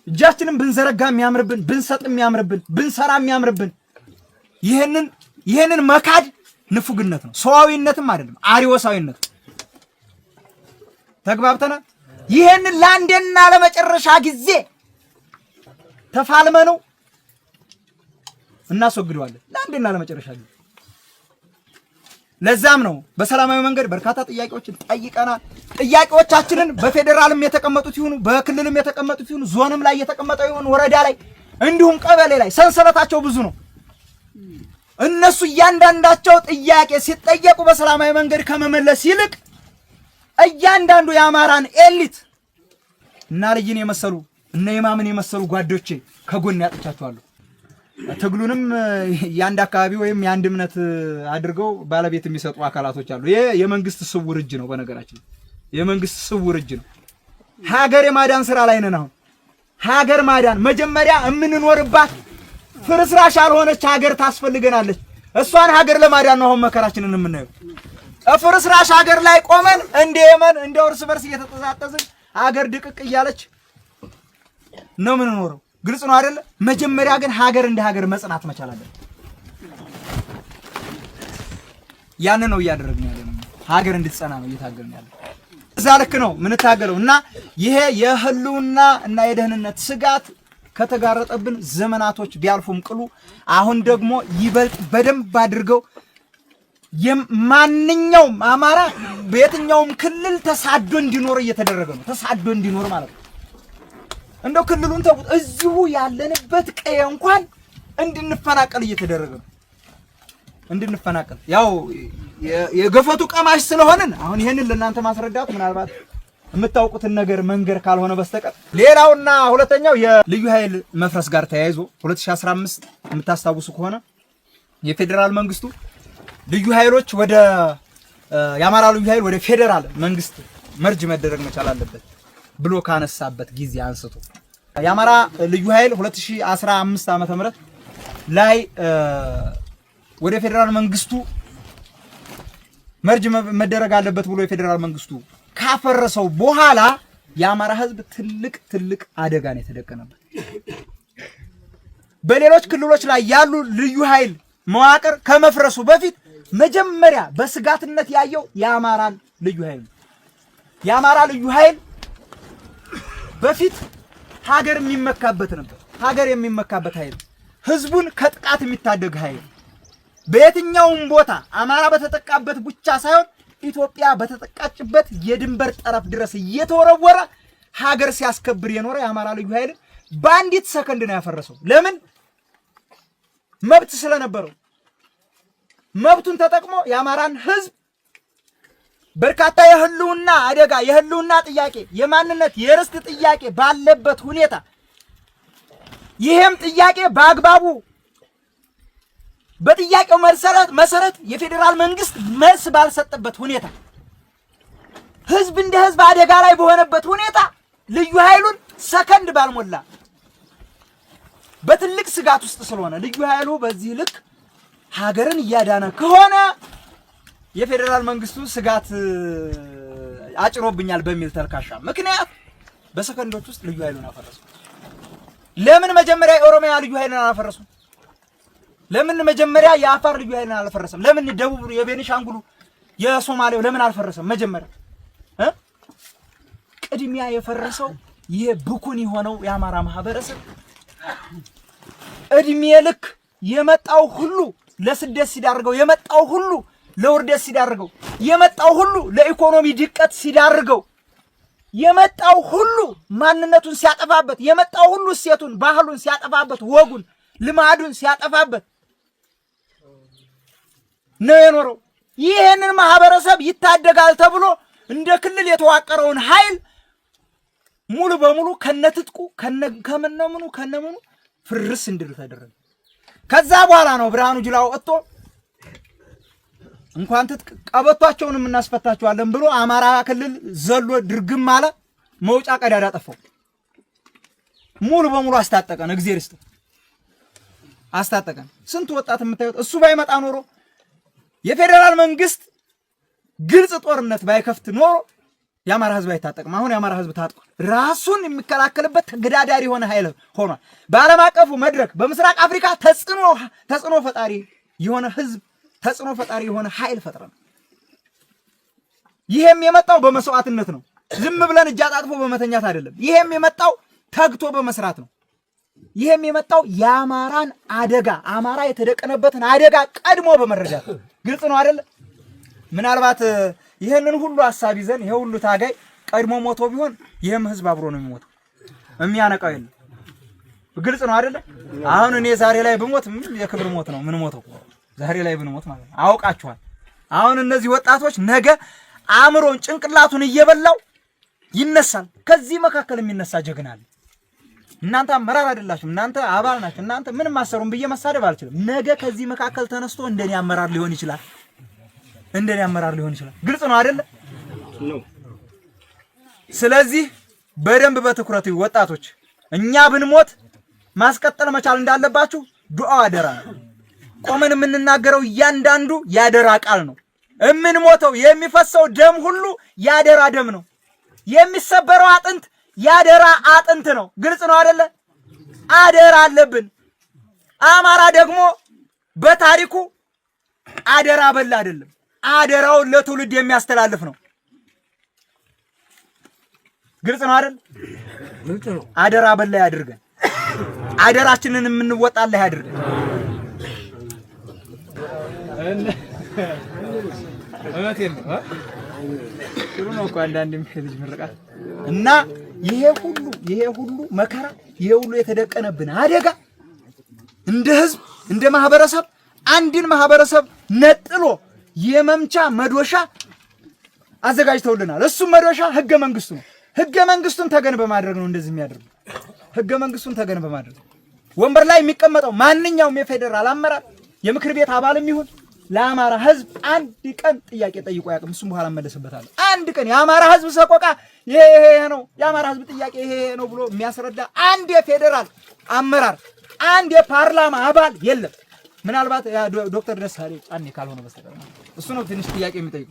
እጃችንን ብንዘረጋ የሚያምርብን፣ ብንሰጥ የሚያምርብን፣ ብንሰራ የሚያምርብን። ይህንን መካድ ንፉግነት ነው፣ ሰዋዊነትም አይደለም፣ አሪዎሳዊነት። ተግባብተናል። ይህንን ለአንዴና ለመጨረሻ ጊዜ ተፋልመነው እናስወግደዋለን፣ ለአንዴና ለመጨረሻ ጊዜ። ለዛም ነው በሰላማዊ መንገድ በርካታ ጥያቄዎችን ጠይቀናል። ጥያቄዎቻችንን በፌዴራልም የተቀመጡት ይሁኑ፣ በክልልም የተቀመጡት ይሁኑ፣ ዞንም ላይ የተቀመጠው ይሁን፣ ወረዳ ላይ እንዲሁም ቀበሌ ላይ ሰንሰለታቸው ብዙ ነው። እነሱ እያንዳንዳቸው ጥያቄ ሲጠየቁ በሰላማዊ መንገድ ከመመለስ ይልቅ እያንዳንዱ የአማራን elite እና ልይን የመሰሉ እነ ኢማምን የመሰሉ ጓዶቼ ከጎን ያጥቻቸዋለሁ። ትግሉንም የአንድ አካባቢ ወይም የአንድ እምነት አድርገው ባለቤት የሚሰጡ አካላቶች አሉ። ይሄ የመንግስት ስውር እጅ ነው። በነገራችን የመንግስት ስውር እጅ ነው። ሀገር የማዳን ስራ ላይ ነን አሁን። ሀገር ማዳን መጀመሪያ የምንኖርባት ፍርስራሽ ያልሆነች ሀገር ታስፈልገናለች። እሷን ሀገር ለማዳን ነው አሁን መከራችንን የምናየው። ፍርስራሽ ሀገር ላይ ቆመን እንደ የመን እንደ እርስ በርስ እየተጠዛጠዝን ሀገር ድቅቅ እያለች ነው የምንኖረው። ግልጽ ነው አይደለ? መጀመሪያ ግን ሀገር እንደ ሀገር መጽናት መቻል አለብን። ያንን ነው እያደረግን ያለ ነው። ሀገር እንድትጸና ነው እየታገልን ያለ። እዛ ልክ ነው የምንታገለው እና ይሄ የህልውና እና የደህንነት ስጋት ከተጋረጠብን ዘመናቶች ቢያልፉም ቅሉ አሁን ደግሞ ይበልጥ በደንብ አድርገው ማንኛውም አማራ በየትኛውም ክልል ተሳዶ እንዲኖር እየተደረገ ነው። ተሳዶ እንዲኖር ማለት ነው። እንደው ክልሉን ተውት፣ እዚሁ ያለንበት ቀየ እንኳን እንድንፈናቀል እየተደረገ ነው። እንድንፈናቀል ያው የገፈቱ ቀማሽ ስለሆንን አሁን ይሄንን ለእናንተ ማስረዳት ምናልባት የምታውቁትን ነገር መንገር ካልሆነ በስተቀር። ሌላውና ሁለተኛው የልዩ ኃይል መፍረስ ጋር ተያይዞ 2015 የምታስታውሱ ከሆነ የፌዴራል መንግስቱ ልዩ ኃይሎች ወደ የአማራ ልዩ ኃይል ወደ ፌዴራል መንግስት merge መደረግ መቻል አለበት ብሎ ካነሳበት ጊዜ አንስቶ የአማራ ልዩ ኃይል 2015 ዓመተ ምህረት ላይ ወደ ፌዴራል መንግስቱ merge መደረግ አለበት ብሎ የፌዴራል መንግስቱ ካፈረሰው በኋላ የአማራ ህዝብ ትልቅ ትልቅ አደጋ ነው የተደቀነበት። በሌሎች ክልሎች ላይ ያሉ ልዩ ኃይል መዋቅር ከመፍረሱ በፊት መጀመሪያ በስጋትነት ያየው የአማራን ልዩ ኃይል ነው። የአማራ ልዩ ኃይል በፊት ሀገር የሚመካበት ነበር። ሀገር የሚመካበት ኃይል፣ ህዝቡን ከጥቃት የሚታደግ ኃይል፣ በየትኛውም ቦታ አማራ በተጠቃበት ብቻ ሳይሆን ኢትዮጵያ በተጠቃችበት የድንበር ጠረፍ ድረስ እየተወረወረ ሀገር ሲያስከብር የኖረ የአማራ ልዩ ኃይል በአንዲት ሰከንድ ነው ያፈረሰው። ለምን? መብት ስለነበረው መብቱን ተጠቅሞ የአማራን ህዝብ በርካታ የህልውና አደጋ፣ የህልውና ጥያቄ፣ የማንነት የርስት ጥያቄ ባለበት ሁኔታ ይሄም ጥያቄ በአግባቡ በጥያቄው መሰረት የፌዴራል መንግስት መልስ ባልሰጠበት ሁኔታ፣ ህዝብ እንደ ህዝብ አደጋ ላይ በሆነበት ሁኔታ፣ ልዩ ኃይሉን ሰከንድ ባልሞላ በትልቅ ስጋት ውስጥ ስለሆነ፣ ልዩ ኃይሉ በዚህ ልክ ሀገርን እያዳነ ከሆነ የፌዴራል መንግስቱ ስጋት አጭሮብኛል በሚል ተልካሻ ምክንያት በሰከንዶች ውስጥ ልዩ ኃይሉን አፈረሱ። ለምን መጀመሪያ የኦሮሚያ ልዩ ኃይልን አላፈረሱም? ለምን መጀመሪያ የአፋር ልዩ ኃይልን አልፈረሰም? ለምን ደቡብ፣ የቤኒሻንጉሉ፣ የሶማሌው ለምን አልፈረሰም? መጀመሪያ ቅድሚያ የፈረሰው ይሄ ብኩን የሆነው የአማራ ማህበረሰብ እድሜ ልክ የመጣው ሁሉ ለስደት ሲዳርገው፣ የመጣው ሁሉ ለውርደት ሲዳርገው፣ የመጣው ሁሉ ለኢኮኖሚ ድቀት ሲዳርገው፣ የመጣው ሁሉ ማንነቱን ሲያጠፋበት፣ የመጣው ሁሉ እሴቱን ባህሉን ሲያጠፋበት፣ ወጉን ልማዱን ሲያጠፋበት ነው የኖረው። ይህንን ማህበረሰብ ይታደጋል ተብሎ እንደ ክልል የተዋቀረውን ኃይል ሙሉ በሙሉ ከነትጥቁ ከነምኑ ከነምኑ ፍርስ እንድል ተደረገ። ከዛ በኋላ ነው ብርሃኑ ጁላ ወጥቶ እንኳን ትጥቅ ቀበቷቸውንም እናስፈታቸዋለን ብሎ አማራ ክልል ዘሎ ድርግም አለ። መውጫ ቀዳዳ ጠፋው። ሙሉ በሙሉ አስታጠቀን። እግዜር ይስጠው አስታጠቀን። ስንት ወጣት የምታዩት እሱ ባይመጣ ኖሮ፣ የፌዴራል መንግስት ግልጽ ጦርነት ባይከፍት ኖሮ የአማራ ህዝብ አይታጠቅም። አሁን የአማራ ህዝብ ታጥቋል። ራሱን የሚከላከልበት ተገዳዳሪ የሆነ ኃይል ሆኗል። በዓለም አቀፉ መድረክ በምስራቅ አፍሪካ ተጽዕኖ ፈጣሪ የሆነ ህዝብ፣ ተጽዕኖ ፈጣሪ የሆነ ኃይል ፈጥረናል። ይሄም የመጣው በመስዋዕትነት ነው። ዝም ብለን እጅ አጣጥፎ በመተኛት አይደለም። ይሄም የመጣው ተግቶ በመስራት ነው። ይሄም የመጣው የአማራን አደጋ፣ አማራ የተደቀነበትን አደጋ ቀድሞ በመረዳት። ግልጽ ነው አይደለ? ምናልባት ይህንን ሁሉ ሀሳብ ይዘን ይሄ ሁሉ ታጋይ ቀድሞ ሞቶ ቢሆን ይህም ህዝብ አብሮ ነው የሚሞተው። የሚያነቃው የለም። ግልጽ ነው አይደለ? አሁን እኔ ዛሬ ላይ ብሞት ምን የክብር ሞት ነው ምን ሞተው ዛሬ ላይ ብንሞት ማለት ነው። አውቃችኋል። አሁን እነዚህ ወጣቶች ነገ አእምሮን ጭንቅላቱን እየበላው ይነሳል። ከዚህ መካከል የሚነሳ ጀግና አለ። እናንተ አመራር አይደላችሁም፣ እናንተ አባል ናችሁ፣ እናንተ ምንም አሰሩም ብዬ መሳደብ አልችልም። ነገ ከዚህ መካከል ተነስቶ እንደኔ አመራር ሊሆን ይችላል፣ እንደኔ አመራር ሊሆን ይችላል። ግልጽ ነው አይደለ? ስለዚህ በደንብ በትኩረት ወጣቶች፣ እኛ ብንሞት ማስቀጠል መቻል እንዳለባችሁ ዱዓ አደራ ነው። ቆመን የምንናገረው እያንዳንዱ ያደራ ቃል ነው። የምንሞተው የሚፈሰው ደም ሁሉ ያደራ ደም ነው። የሚሰበረው አጥንት ያደራ አጥንት ነው። ግልጽ ነው አይደለ? አደራ አለብን። አማራ ደግሞ በታሪኩ አደራ በላ አይደለም፣ አደራውን ለትውልድ የሚያስተላልፍ ነው። ግልጽ ነው አይደል? አደራ በላ ያድርገን። አደራችንን የምንወጣለህ ያድርገን። እውነቴን ነው። ጥሩ ነው እኮ አንዳንድ ልጅ ምርቃት እና ይሄ ሁሉ መከራ፣ ይሄ ሁሉ የተደቀነብን አደጋ እንደ ህዝብ እንደ ማህበረሰብ አንድን ማህበረሰብ ነጥሎ የመምቻ መዶሻ አዘጋጅተውልናል። እሱም መዶሻ ህገ መንግስቱ ነው። ህገ መንግስቱን ተገን በማድረግ ነው እንደዚህ የሚያደርጉ። ህገ መንግስቱን ተገን በማድረግ ወንበር ላይ የሚቀመጠው ማንኛውም የፌዴራል አመራር የምክር ቤት አባልም ይሁን ለአማራ ህዝብ አንድ ቀን ጥያቄ ጠይቆ አያውቅም። እሱም በኋላ እመለስበታለሁ። አንድ ቀን የአማራ ህዝብ ሰቆቃ ይሄ ይሄ ነው፣ የአማራ ህዝብ ጥያቄ ይሄ ይሄ ነው ብሎ የሚያስረዳ አንድ የፌዴራል አመራር አንድ የፓርላማ አባል የለም። ምናልባት ዶክተር ደሳሌ ጫኔ ካልሆነ በስተቀር እሱ ነው ትንሽ ጥያቄ የሚጠይቁ።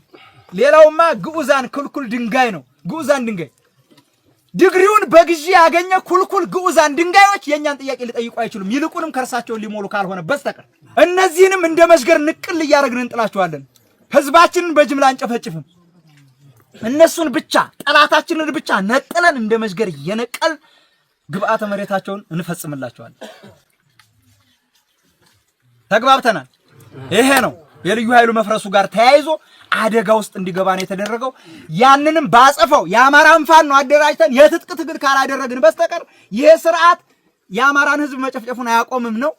ሌላውማ ግዑዛን ክልኩል ድንጋይ ነው። ግዑዛን ድንጋይ ዲግሪውን በግዢ ያገኘ ኩልኩል ግዑዛን ድንጋዮች የእኛን ጥያቄ ሊጠይቁ አይችሉም። ይልቁንም ከእርሳቸውን ሊሞሉ ካልሆነ በስተቀር እነዚህንም እንደ መሽገር ንቅል እያደረግን እንጥላቸዋለን። ህዝባችንን በጅምላ አንጨፈጭፍም። እነሱን ብቻ ጠላታችንን ብቻ ነጥለን እንደ መሽገር እየነቀል ግብአተ መሬታቸውን እንፈጽምላቸዋለን። ተግባብተናል። ይሄ ነው የልዩ ኃይሉ መፍረሱ ጋር ተያይዞ አደጋ ውስጥ እንዲገባ ነው የተደረገው። ያንንም ባጸፈው የአማራን ፋኖ አደራጅተን የትጥቅ ትግል ካላደረግን በስተቀር ይሄ ስርዓት የአማራን ህዝብ መጨፍጨፉን አያቆምም ነው።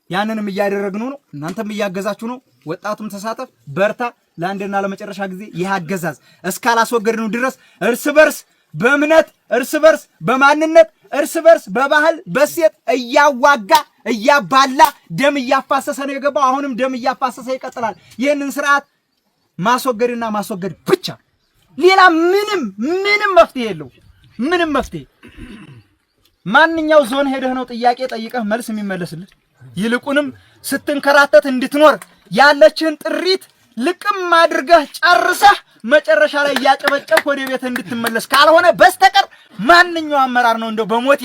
ያንንም እያደረግነው ነው። እናንተም እያገዛችሁ ነው። ወጣቱም ተሳተፍ፣ በርታ። ለአንድና ለመጨረሻ ጊዜ ይህ አገዛዝ እስካላስወገድነው ድረስ እርስ በርስ በእምነት እርስ በርስ በማንነት እርስ በርስ በባህል በሴት እያዋጋ እያባላ ደም እያፋሰሰ ነው የገባው። አሁንም ደም እያፋሰሰ ይቀጥላል። ይህንን ስርዓት ማስወገድና ማስወገድ ብቻ፣ ሌላ ምንም ምንም መፍትሄ የለው። ምንም መፍትሄ ማንኛው ዞን ሄደህ ነው ጥያቄ ጠይቀህ መልስ የሚመለስልህ? ይልቁንም ስትንከራተት እንድትኖር ያለችህን ጥሪት ልቅም አድርገህ ጨርሰህ መጨረሻ ላይ እያጨበጨብክ ወደ ቤት እንድትመለስ ካልሆነ በስተቀር ማንኛው አመራር ነው እንደው በሞቴ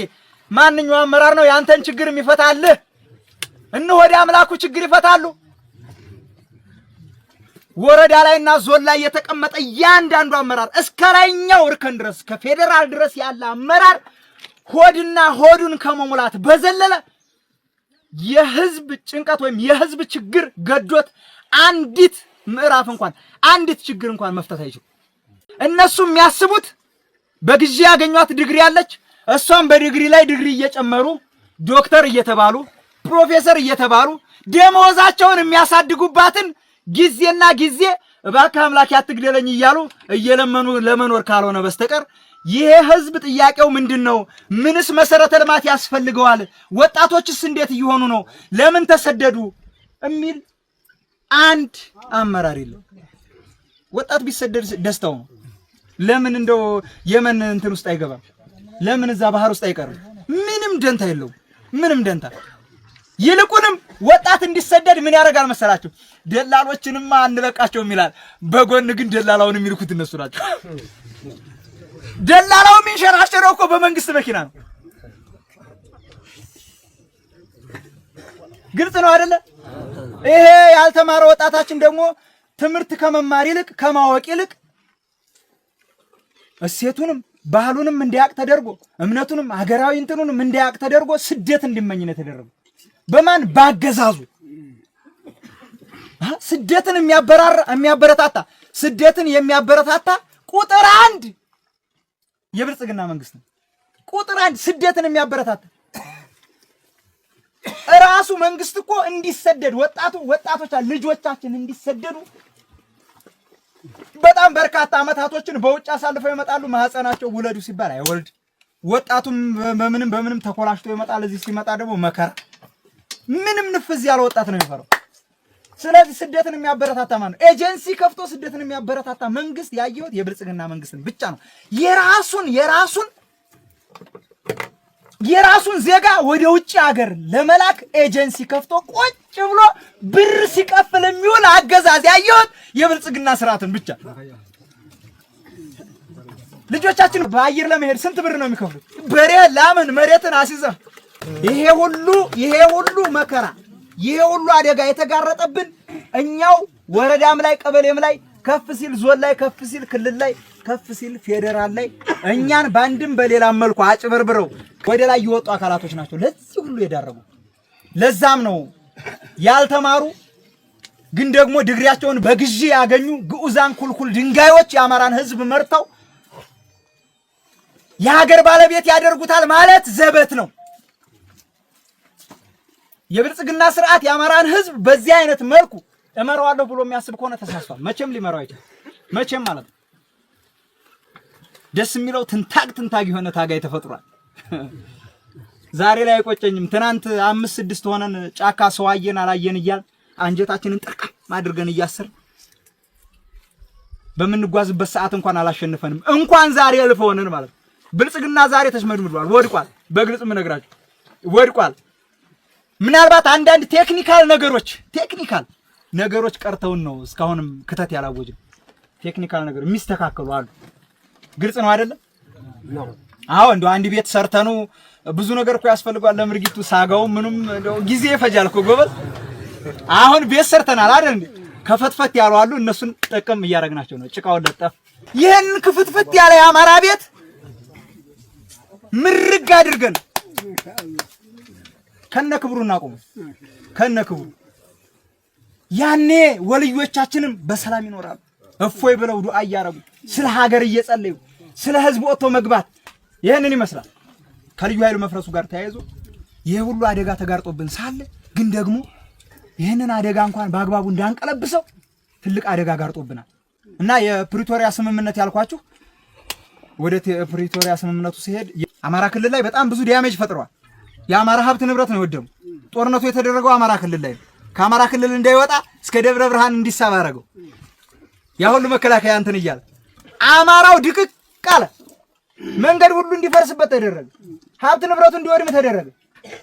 ማንኛው አመራር ነው ያንተን ችግር የሚፈታልህ? እነ ወደ አምላኩ ችግር ይፈታሉ። ወረዳ ላይና ዞን ላይ የተቀመጠ እያንዳንዱ አመራር እስከ ላይኛው እርከን ድረስ ከፌዴራል ድረስ ያለ አመራር ሆድና ሆዱን ከመሙላት በዘለለ የህዝብ ጭንቀት ወይም የህዝብ ችግር ገዶት አንዲት ምዕራፍ እንኳን አንዲት ችግር እንኳን መፍታት አይችሉም። እነሱ የሚያስቡት በግዢ ያገኟት ዲግሪ አለች። እሷም በዲግሪ ላይ ዲግሪ እየጨመሩ ዶክተር እየተባሉ ፕሮፌሰር እየተባሉ ደመወዛቸውን የሚያሳድጉባትን ጊዜና ጊዜ እባክህ አምላክ አትግደለኝ እያሉ እየለመኑ ለመኖር ካልሆነ በስተቀር ይሄ ህዝብ ጥያቄው ምንድን ነው? ምንስ መሰረተ ልማት ያስፈልገዋል? ወጣቶችስ እንዴት እየሆኑ ነው? ለምን ተሰደዱ? የሚል አንድ አመራር የለም። ወጣት ቢሰደድ ደስታው ነው። ለምን እንደው የመን እንትን ውስጥ አይገባም? ለምን እዛ ባህር ውስጥ አይቀርም? ምንም ደንታ የለውም። ምንም ደንታ። ይልቁንም ወጣት እንዲሰደድ ምን ያደርጋል መሰላችሁ? ደላሎችንማ አንለቃቸውም ይላል። በጎን ግን ደላላውን የሚልኩት እነሱ ናቸው። ደላላው የሚንሸራሸረው እኮ በመንግስት መኪና ነው። ግልጽ ነው አይደለ? ይሄ ያልተማረ ወጣታችን ደግሞ ትምህርት ከመማር ይልቅ ከማወቅ ይልቅ እሴቱንም ባህሉንም እንዲያቅ ተደርጎ እምነቱንም ሀገራዊ እንትኑንም እንዲያቅ ተደርጎ ስደት እንዲመኝ ነው የተደረገው። በማን ባገዛዙ። ስደትን የሚያበረታታ ስደትን የሚያበረታታ ቁጥር አንድ የብልጽግና መንግስት ነው። ቁጥር አንድ ስደትን የሚያበረታታ እራሱ መንግስት እኮ እንዲሰደድ ወጣቱ ወጣቶች ልጆቻችን እንዲሰደዱ በጣም በርካታ አመታቶችን በውጭ አሳልፈው ይመጣሉ። ማህፀናቸው ውለዱ ሲባል አይወልድ። ወጣቱም በምንም በምንም ተኮላሽቶ ይመጣል። እዚህ ሲመጣ ደግሞ መከራ፣ ምንም ንፍዝ ያለ ወጣት ነው የሚፈራው። ስለዚህ ስደትን የሚያበረታታ ማን ነው? ኤጀንሲ ከፍቶ ስደትን የሚያበረታታ መንግስት ያየሁት የብልጽግና መንግስትን ብቻ ነው። የራሱን የራሱን የራሱን ዜጋ ወደ ውጭ ሀገር ለመላክ ኤጀንሲ ከፍቶ ቁጭ ብሎ ብር ሲቀፍል የሚውል አገዛዝ ያየሁት የብልጽግና ስርዓትን ብቻ። ልጆቻችን በአየር ለመሄድ ስንት ብር ነው የሚከፍሉት? በሬ ላምን መሬትን አስይዘህ ይሄ ሁሉ ይሄ ሁሉ መከራ ይሄ ሁሉ አደጋ የተጋረጠብን እኛው ወረዳም ላይ ቀበሌም ላይ ከፍ ሲል ዞን ላይ ከፍ ሲል ክልል ላይ ከፍ ሲል ፌዴራል ላይ እኛን በአንድም በሌላም መልኩ አጭበርብረው ወደ ላይ የወጡ አካላቶች ናቸው ለዚህ ሁሉ የዳረጉ። ለዛም ነው ያልተማሩ ግን ደግሞ ዲግሪያቸውን በግዢ ያገኙ ግዑዛን ኩልኩል ድንጋዮች የአማራን ሕዝብ መርተው የሀገር ባለቤት ያደርጉታል ማለት ዘበት ነው። የብልጽግና ስርዓት የአማራን ህዝብ በዚህ አይነት መልኩ እመራዋለሁ ብሎ የሚያስብ ከሆነ ተሳስቷል። መቼም ሊመራው አይችልም። መቼም ማለት ነው። ደስ የሚለው ትንታግ ትንታግ የሆነ ታጋይ ተፈጥሯል። ዛሬ ላይ አይቆጨኝም። ትናንት አምስት ስድስት ሆነን ጫካ ሰው አየን አላየን እያል አንጀታችንን ጥርቅም አድርገን እያስር በምንጓዝበት ሰዓት እንኳን አላሸንፈንም። እንኳን ዛሬ እልፍ ሆነን ማለት ነው። ብልጽግና ዛሬ ተሽመድምዷል፣ ወድቋል። በግልጽ የምነግራችሁ ወድቋል። ምናልባት አንዳንድ technical ነገሮች ቀርተውን ነው እስካሁንም ክተት ያላወጅን። Technical ነገር የሚስተካከሉ አሉ። ግልጽ ነው አይደለም? አዎ፣ እንደው አንድ ቤት ሰርተኑ ብዙ ነገር እኮ ያስፈልጓል ለምርጊቱ ሳጋው ምኑም እንደው ጊዜ ይፈጃል እኮ ጎበዝ። አሁን ቤት ሰርተናል አይደል እንዴ? ከፈትፈት ያሉ አሉ። እነሱን ጥቅም እያደረግናቸው ነው። ጭቃውን ለጠፍ። ይህን ክፍትፍት ያለ የአማራ ቤት ምርግ አድርገን ከነ ክብሩ እናቆሙ፣ ከነ ክብሩ። ያኔ ወልዮቻችንም በሰላም ይኖራሉ። እፎይ ብለው ዱዓ እያረጉ፣ ስለ ሀገር እየጸለዩ፣ ስለ ህዝብ ወጥቶ መግባት ይህንን ይመስላል። ከልዩ ኃይሉ መፍረሱ ጋር ተያይዞ ይህ ሁሉ አደጋ ተጋርጦብን ሳለ ግን ደግሞ ይህንን አደጋ እንኳን በአግባቡ እንዳንቀለብሰው ትልቅ አደጋ ጋርጦብናል። እና የፕሪቶሪያ ስምምነት ያልኳችሁ፣ ወደ ፕሪቶሪያ ስምምነቱ ሲሄድ አማራ ክልል ላይ በጣም ብዙ damage ፈጥረዋል። የአማራ ሀብት ንብረት ነው የወደሙ። ጦርነቱ የተደረገው አማራ ክልል ላይ ነው። ከአማራ ክልል እንዳይወጣ እስከ ደብረ ብርሃን እንዲሳብ አደረገው። ያ ሁሉ መከላከያ እንትን እያለ አማራው ድቅቅ አለ። መንገድ ሁሉ እንዲፈርስበት ተደረገ። ሀብት ንብረቱ እንዲወድም ተደረገ።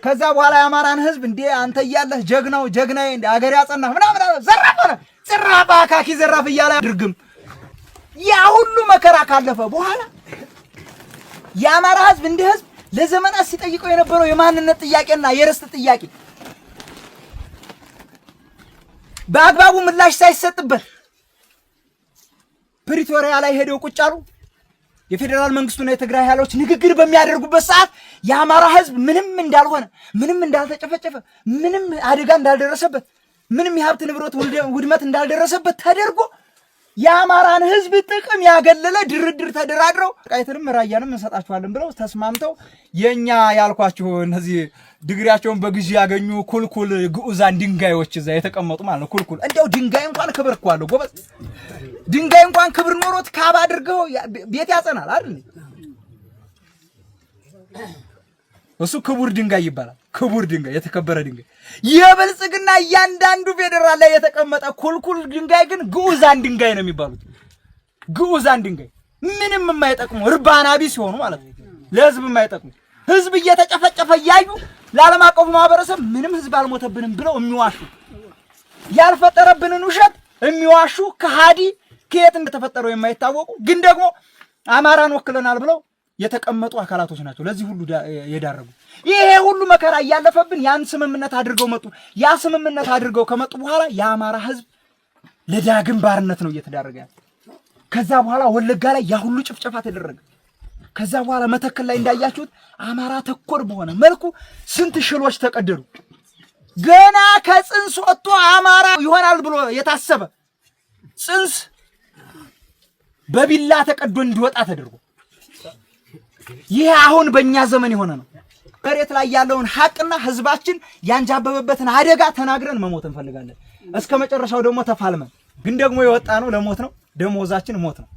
ከዛ በኋላ የአማራን ህዝብ እንዴ አንተ እያለህ ጀግናው ጀግናዬ እንደ አገር ያጸናህ ምናምን አለ። ዘራፍ ሆነ፣ ዘራፍ አካኪ ዘራፍ እያለ ድርግም። ያ ሁሉ መከራ ካለፈ በኋላ የአማራ ህዝብ እንደ ህዝብ ለዘመናት ሲጠይቀው የነበረው የማንነት ጥያቄና የርስት ጥያቄ በአግባቡ ምላሽ ሳይሰጥበት ፕሪቶሪያ ላይ ሄደው ቁጭ አሉ። የፌዴራል መንግስቱና የትግራይ ኃይሎች ንግግር በሚያደርጉበት ሰዓት የአማራ ህዝብ ምንም እንዳልሆነ፣ ምንም እንዳልተጨፈጨፈ፣ ምንም አደጋ እንዳልደረሰበት፣ ምንም የሀብት ንብረት ውድመት እንዳልደረሰበት ተደርጎ የአማራን ህዝብ ጥቅም ያገለለ ድርድር ተደራድረው ወልቃይትንም ራያንም እንሰጣችኋለን ብለው ተስማምተው፣ የኛ ያልኳችሁ እነዚህ ድግሪያቸውን በግዢ ያገኙ ኩልኩል ግዑዛን ድንጋዮች እዛ የተቀመጡ ማለት ነው። ኩልኩል እንዲያው ድንጋይ እንኳን ክብር እኮ አለው ጎበዝ። ድንጋይ እንኳን ክብር ኖሮት ካብ አድርገው ቤት ያጸናል አይደል? እሱ ክቡር ድንጋይ ይባላል። ክቡር ድንጋይ፣ የተከበረ ድንጋይ። የብልጽግና እያንዳንዱ ፌዴራል ላይ የተቀመጠ ኩልኩል ድንጋይ ግን ግዑዛን ድንጋይ ነው የሚባሉት። ግዑዛን ድንጋይ፣ ምንም የማይጠቅሙ፣ እርባና ቢስ ሲሆኑ ማለት ነው። ለህዝብ የማይጠቅሙ፣ ህዝብ እየተጨፈጨፈ እያዩ ለዓለም አቀፉ ማህበረሰብ ምንም ህዝብ አልሞተብንም ብለው የሚዋሹ፣ ያልፈጠረብንን ውሸት የሚዋሹ ከሃዲ፣ ከየት እንደተፈጠረው የማይታወቁ ግን ደግሞ አማራን ወክለናል ብለው የተቀመጡ አካላቶች ናቸው ለዚህ ሁሉ የዳረጉ። ይሄ ሁሉ መከራ እያለፈብን ያን ስምምነት አድርገው መጡ። ያ ስምምነት አድርገው ከመጡ በኋላ የአማራ ህዝብ ለዳግም ባርነት ነው እየተዳረገ ያለ። ከዛ በኋላ ወለጋ ላይ ያ ሁሉ ጭፍጨፋ ተደረገ። ከዛ በኋላ መተከል ላይ እንዳያችሁት አማራ ተኮር በሆነ መልኩ ስንት ሽሎች ተቀደዱ። ገና ከጽንስ ወጥቶ አማራ ይሆናል ብሎ የታሰበ ጽንስ በቢላ ተቀዶ እንዲወጣ ተደርጎ፣ ይህ አሁን በእኛ ዘመን የሆነ ነው። መሬት ላይ ያለውን ሀቅና ህዝባችን ያንጃበበበትን አደጋ ተናግረን መሞት እንፈልጋለን። እስከ መጨረሻው ደግሞ ተፋልመን፣ ግን ደግሞ የወጣ ነው ለሞት ነው። ደሞዛችን ሞት ነው።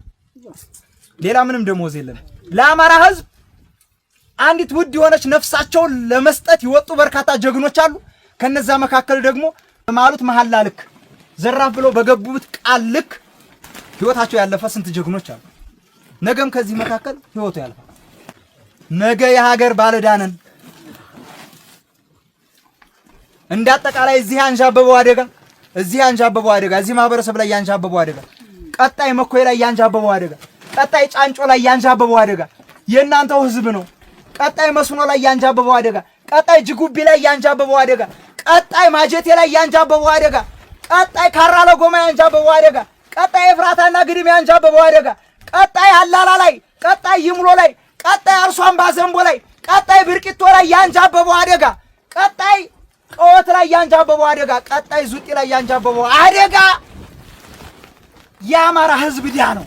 ሌላ ምንም ደሞዝ የለም። ለአማራ ህዝብ አንዲት ውድ የሆነች ነፍሳቸውን ለመስጠት የወጡ በርካታ ጀግኖች አሉ። ከነዛ መካከል ደግሞ በማሉት መሐላ ልክ፣ ዘራፍ ብለው በገቡት ቃል ልክ ህይወታቸው ያለፈ ስንት ጀግኖች አሉ። ነገም ከዚህ መካከል ህይወቱ ያልፋል። ነገ የሀገር ባለዕዳ ነን። እንደ አጠቃላይ እዚህ ያንዣበበው አደጋ፣ እዚህ ማህበረሰብ ላይ ያንዣበበው አደጋ፣ ቀጣይ መኮይ ላይ ያንዣበበው አደጋ፣ ቀጣይ ጫንጮ ላይ ያንዣበበው አደጋ የእናንተው ህዝብ ነው። ቀጣይ መስኖ ላይ ያንዣበበው አደጋ፣ ቀጣይ ጅጉቢ ላይ ያንዣበበው አደጋ፣ ቀጣይ ማጀቴ ላይ ያንዣበበው አደጋ፣ ቀጣይ ካራ ለጎማ ያንዣበበው አደጋ፣ ቀጣይ ኤፍራታና ግድም ያንዣበበው አደጋ፣ ቀጣይ አላላ ላይ፣ ቀጣይ ይምሎ ላይ፣ ቀጣይ አርሶ አምባ ዘንቦ ላይ፣ ቀጣይ ብርቂቶ ላይ ያንዣበበው አደጋ፣ ቀጣይ ቀወት ላይ ያንዣበበው አደጋ፣ ቀጣይ ዙጢ ላይ ያንዣበበው አደጋ የአማራ ህዝብ ዲያ ነው።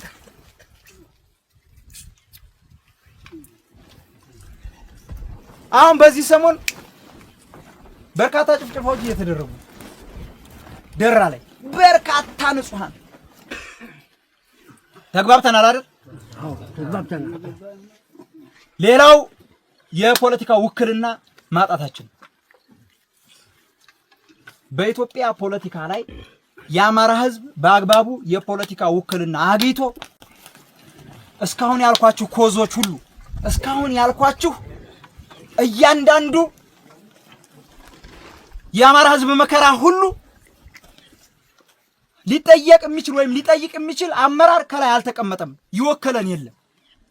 አሁን በዚህ ሰሞን በርካታ ጭፍጨፋዎች እየተደረጉ ደራ ላይ በርካታ ንጹሃን ተግባብተናል አይደል? ተግባብተናል። ሌላው የፖለቲካ ውክልና ማጣታችን በኢትዮጵያ ፖለቲካ ላይ የአማራ ሕዝብ በአግባቡ የፖለቲካ ውክልና አግኝቶ እስካሁን ያልኳችሁ cause ኦች ሁሉ እስካሁን ያልኳችሁ እያንዳንዱ የአማራ ሕዝብ መከራ ሁሉ ሊጠየቅ የሚችል ወይም ሊጠይቅ የሚችል አመራር ከላይ አልተቀመጠም። ይወከለን የለም።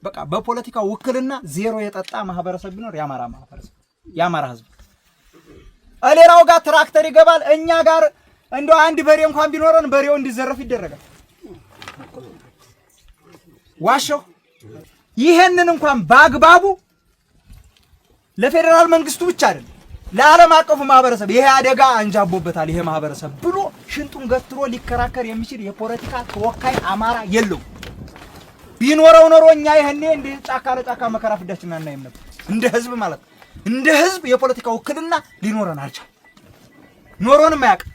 በቃ በፖለቲካ ውክልና ዜሮ የጠጣ ማህበረሰብ ቢኖር የአማራ ማህበረሰብ የአማራ ህዝብ። ሌላው ጋር ትራክተር ይገባል። እኛ ጋር እንደው አንድ በሬ እንኳን ቢኖረን በሬው እንዲዘረፍ ይደረጋል። ዋሸሁ? ይሄንን እንኳን በአግባቡ ለፌዴራል መንግስቱ ብቻ አይደለም ለዓለም አቀፉ ማህበረሰብ ይሄ አደጋ አንጃቦበታል ይሄ ማህበረሰብ ብሎ ሽንጡን ገትሮ ሊከራከር የሚችል የፖለቲካ ተወካይ አማራ የለውም። ቢኖረው ኖሮ እኛ ይሄኔ እንደ ጫካ ለጫካ መከራ ፍዳችን አናይም ነበር። እንደ ህዝብ ማለት ነው። እንደ ህዝብ የፖለቲካ ውክልና ሊኖረን አልቻለም። ኖሮንም አያውቅም።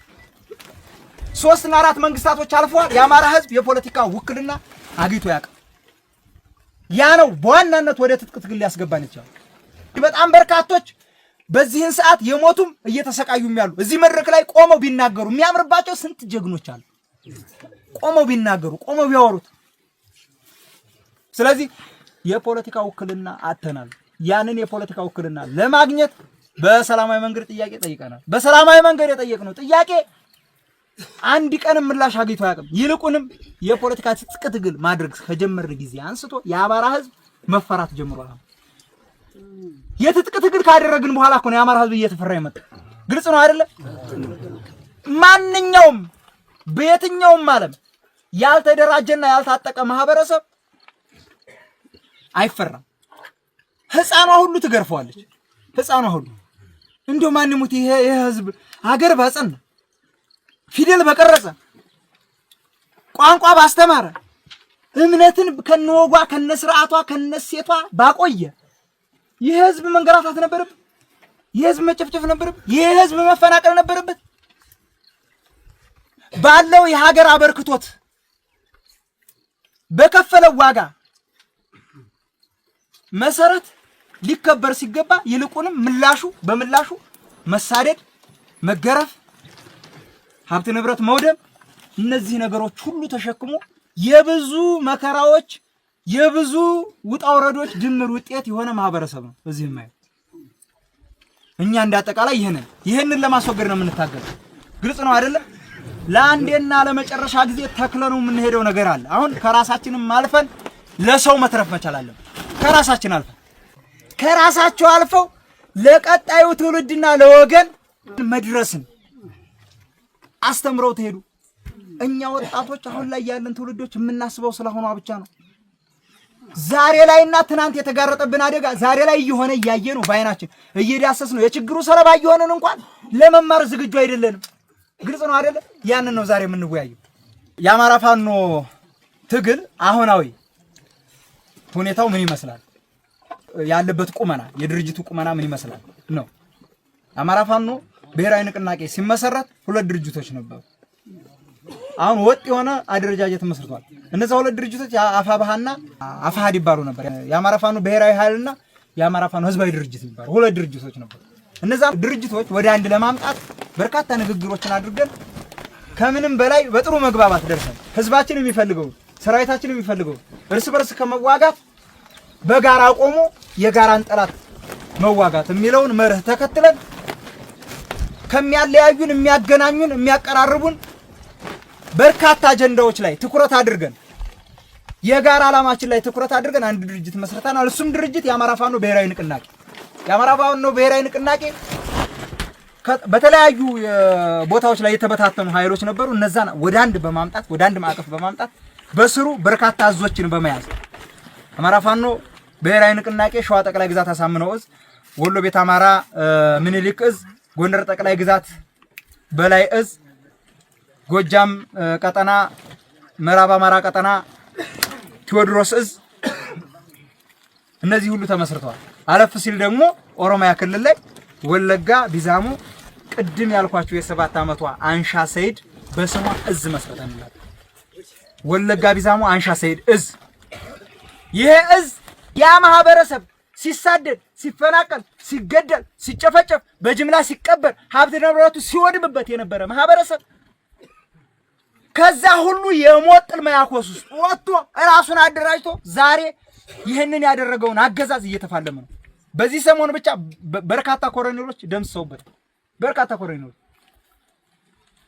3 እና 4 መንግስታቶች አልፈዋል። የአማራ ህዝብ የፖለቲካ ውክልና አግኝቶ ያውቃል። ያ ነው በዋናነት ወደ ትጥቅ ትግል ሊያስገባን ይችላል። በጣም በርካቶች በዚህን ሰዓት የሞቱም እየተሰቃዩም ያሉ እዚህ መድረክ ላይ ቆመው ቢናገሩ የሚያምርባቸው ስንት ጀግኖች አሉ። ቆመው ቢናገሩ ቆመው ቢያወሩት። ስለዚህ የፖለቲካ ውክልና አጥተናል። ያንን የፖለቲካ ውክልና ለማግኘት በሰላማዊ መንገድ ጥያቄ ጠይቀናል። በሰላማዊ መንገድ የጠየቅነው ጥያቄ አንድ ቀንም ምላሽ አግኝቶ አያውቅም። ይልቁንም የፖለቲካ ትጥቅ ትግል ማድረግ ከጀመርን ጊዜ አንስቶ የአማራ ህዝብ መፈራት ጀምሯል። የትጥቅ ትግል ካደረግን በኋላ እኮ ነው የአማራ ህዝብ እየተፈራ የመጣ። ግልጽ ነው አይደለ? ማንኛውም በየትኛውም ዓለም ያልተደራጀና ያልታጠቀ ማህበረሰብ አይፈራም። ህፃኗ ሁሉ ትገርፈዋለች። ህፃኗ ሁሉ እንደው ማን ይሙት ይሄ ህዝብ አገር ባጸና ፊደል በቀረጸ ቋንቋ ባስተማረ እምነትን ከነወጓ ከነስርዓቷ ከነሴቷ ባቆየ ይህ ህዝብ መንገራታት ነበረበት። ይህ ህዝብ መጨፍጨፍ ነበረበት። ይህ ህዝብ መፈናቀል ነበረበት። ባለው የሀገር አበርክቶት በከፈለው ዋጋ መሰረት ሊከበር ሲገባ ይልቁንም ምላሹ በምላሹ መሳደድ፣ መገረፍ፣ ሀብት ንብረት መውደም፣ እነዚህ ነገሮች ሁሉ ተሸክሞ የብዙ መከራዎች የብዙ ውጣ ውረዶች ድምር ውጤት የሆነ ማህበረሰብ ነው። እዚህ የማየው እኛ እንዳጠቃላይ ይህንን ለማስወገድ ነው የምንታገለው። ግልጽ ነው አይደለም? ለአንዴና ለመጨረሻ ጊዜ ተክለነው የምንሄደው ነገር አለ። አሁን ከራሳችንም አልፈን ለሰው መትረፍ መቻል አለብን። ከራሳችን አልፈን ከራሳቸው አልፈው ለቀጣዩ ትውልድና ለወገን መድረስን አስተምረው ትሄዱ። እኛ ወጣቶች አሁን ላይ ያለን ትውልዶች የምናስበው ስለሆኗ ብቻ ነው። ዛሬ ላይና ትናንት የተጋረጠብን አደጋ ዛሬ ላይ እየሆነ እያየ ነው፣ በአይናችን እየዳሰስ ነው። የችግሩ ሰለባ እየሆነን እንኳን ለመማር ዝግጁ አይደለንም። ግልጽ ነው አይደለ? ያንን ነው ዛሬ የምንወያየው። የአማራ ፋኖ ትግል አሁናዊ ሁኔታው ምን ይመስላል? ያለበት ቁመና፣ የድርጅቱ ቁመና ምን ይመስላል ነው። አማራ ፋኖ ብሔራዊ ንቅናቄ ሲመሰረት ሁለት ድርጅቶች ነበሩ። አሁን ወጥ የሆነ አደረጃጀት መስርቷል። እነዛ ሁለት ድርጅቶች አፋብሃና አፋሃድ ይባሉ ነበር። የአማራ ፋኖ ብሔራዊ ኃይልና የአማራ ፋኖ ህዝባዊ ድርጅት ይባሉ ሁለት ድርጅቶች ነበሩ። እነዛ ድርጅቶች ወደ አንድ ለማምጣት በርካታ ንግግሮችን አድርገን ከምንም በላይ በጥሩ መግባባት ደርሰን ህዝባችን የሚፈልገው ሰራዊታችን የሚፈልገው እርስ በርስ ከመዋጋት በጋራ ቆሞ የጋራን ጠላት መዋጋት የሚለውን መርህ ተከትለን ከሚያለያዩን የሚያገናኙን የሚያቀራርቡን በርካታ አጀንዳዎች ላይ ትኩረት አድርገን የጋራ ዓላማችን ላይ ትኩረት አድርገን አንድ ድርጅት መስርተናል። እሱም ድርጅት የአማራ ፋኖ ብሔራዊ ንቅናቄ የአማራ ፋኖ ብሔራዊ ንቅናቄ በተለያዩ ቦታዎች ላይ የተበታተኑ ኃይሎች ነበሩ። እነዛን ወደ አንድ በማምጣት ወደ አንድ ማዕቀፍ በማምጣት በስሩ በርካታ እዞችን በመያዝ አማራ ፋኖ ብሔራዊ ንቅናቄ ሸዋ ጠቅላይ ግዛት አሳምነው እዝ፣ ወሎ ቤት አማራ ምኒልክ እዝ፣ ጎንደር ጠቅላይ ግዛት በላይ እዝ፣ ጎጃም ቀጠና፣ ምዕራብ አማራ ቀጠና ቴዎድሮስ እዝ፣ እነዚህ ሁሉ ተመስርተዋል። አለፍ ሲል ደግሞ ኦሮሚያ ክልል ላይ ወለጋ ቢዛሞ ቅድም ያልኳችሁ የ7 ዓመቷ አንሻ ሰይድ በስሟ እዝ መስርተንላት ወለጋ ቢዛሞ አንሻ ሰይድ እዝ። ይሄ እዝ ያ ማህበረሰብ ሲሳደድ፣ ሲፈናቀል፣ ሲገደል፣ ሲጨፈጨፍ፣ በጅምላ ሲቀበር፣ ሀብት ንብረቱ ሲወድምበት የነበረ ማህበረሰብ ከዛ ሁሉ የሞት ጥል መያኮስ ውስጥ ወጥቶ ራሱን አደራጅቶ ዛሬ ይህንን ያደረገውን አገዛዝ እየተፋለመ ነው። በዚህ ሰሞን ብቻ በርካታ ኮሎኔሎች ደምስሰውበታል። በርካታ ኮሎኔሎች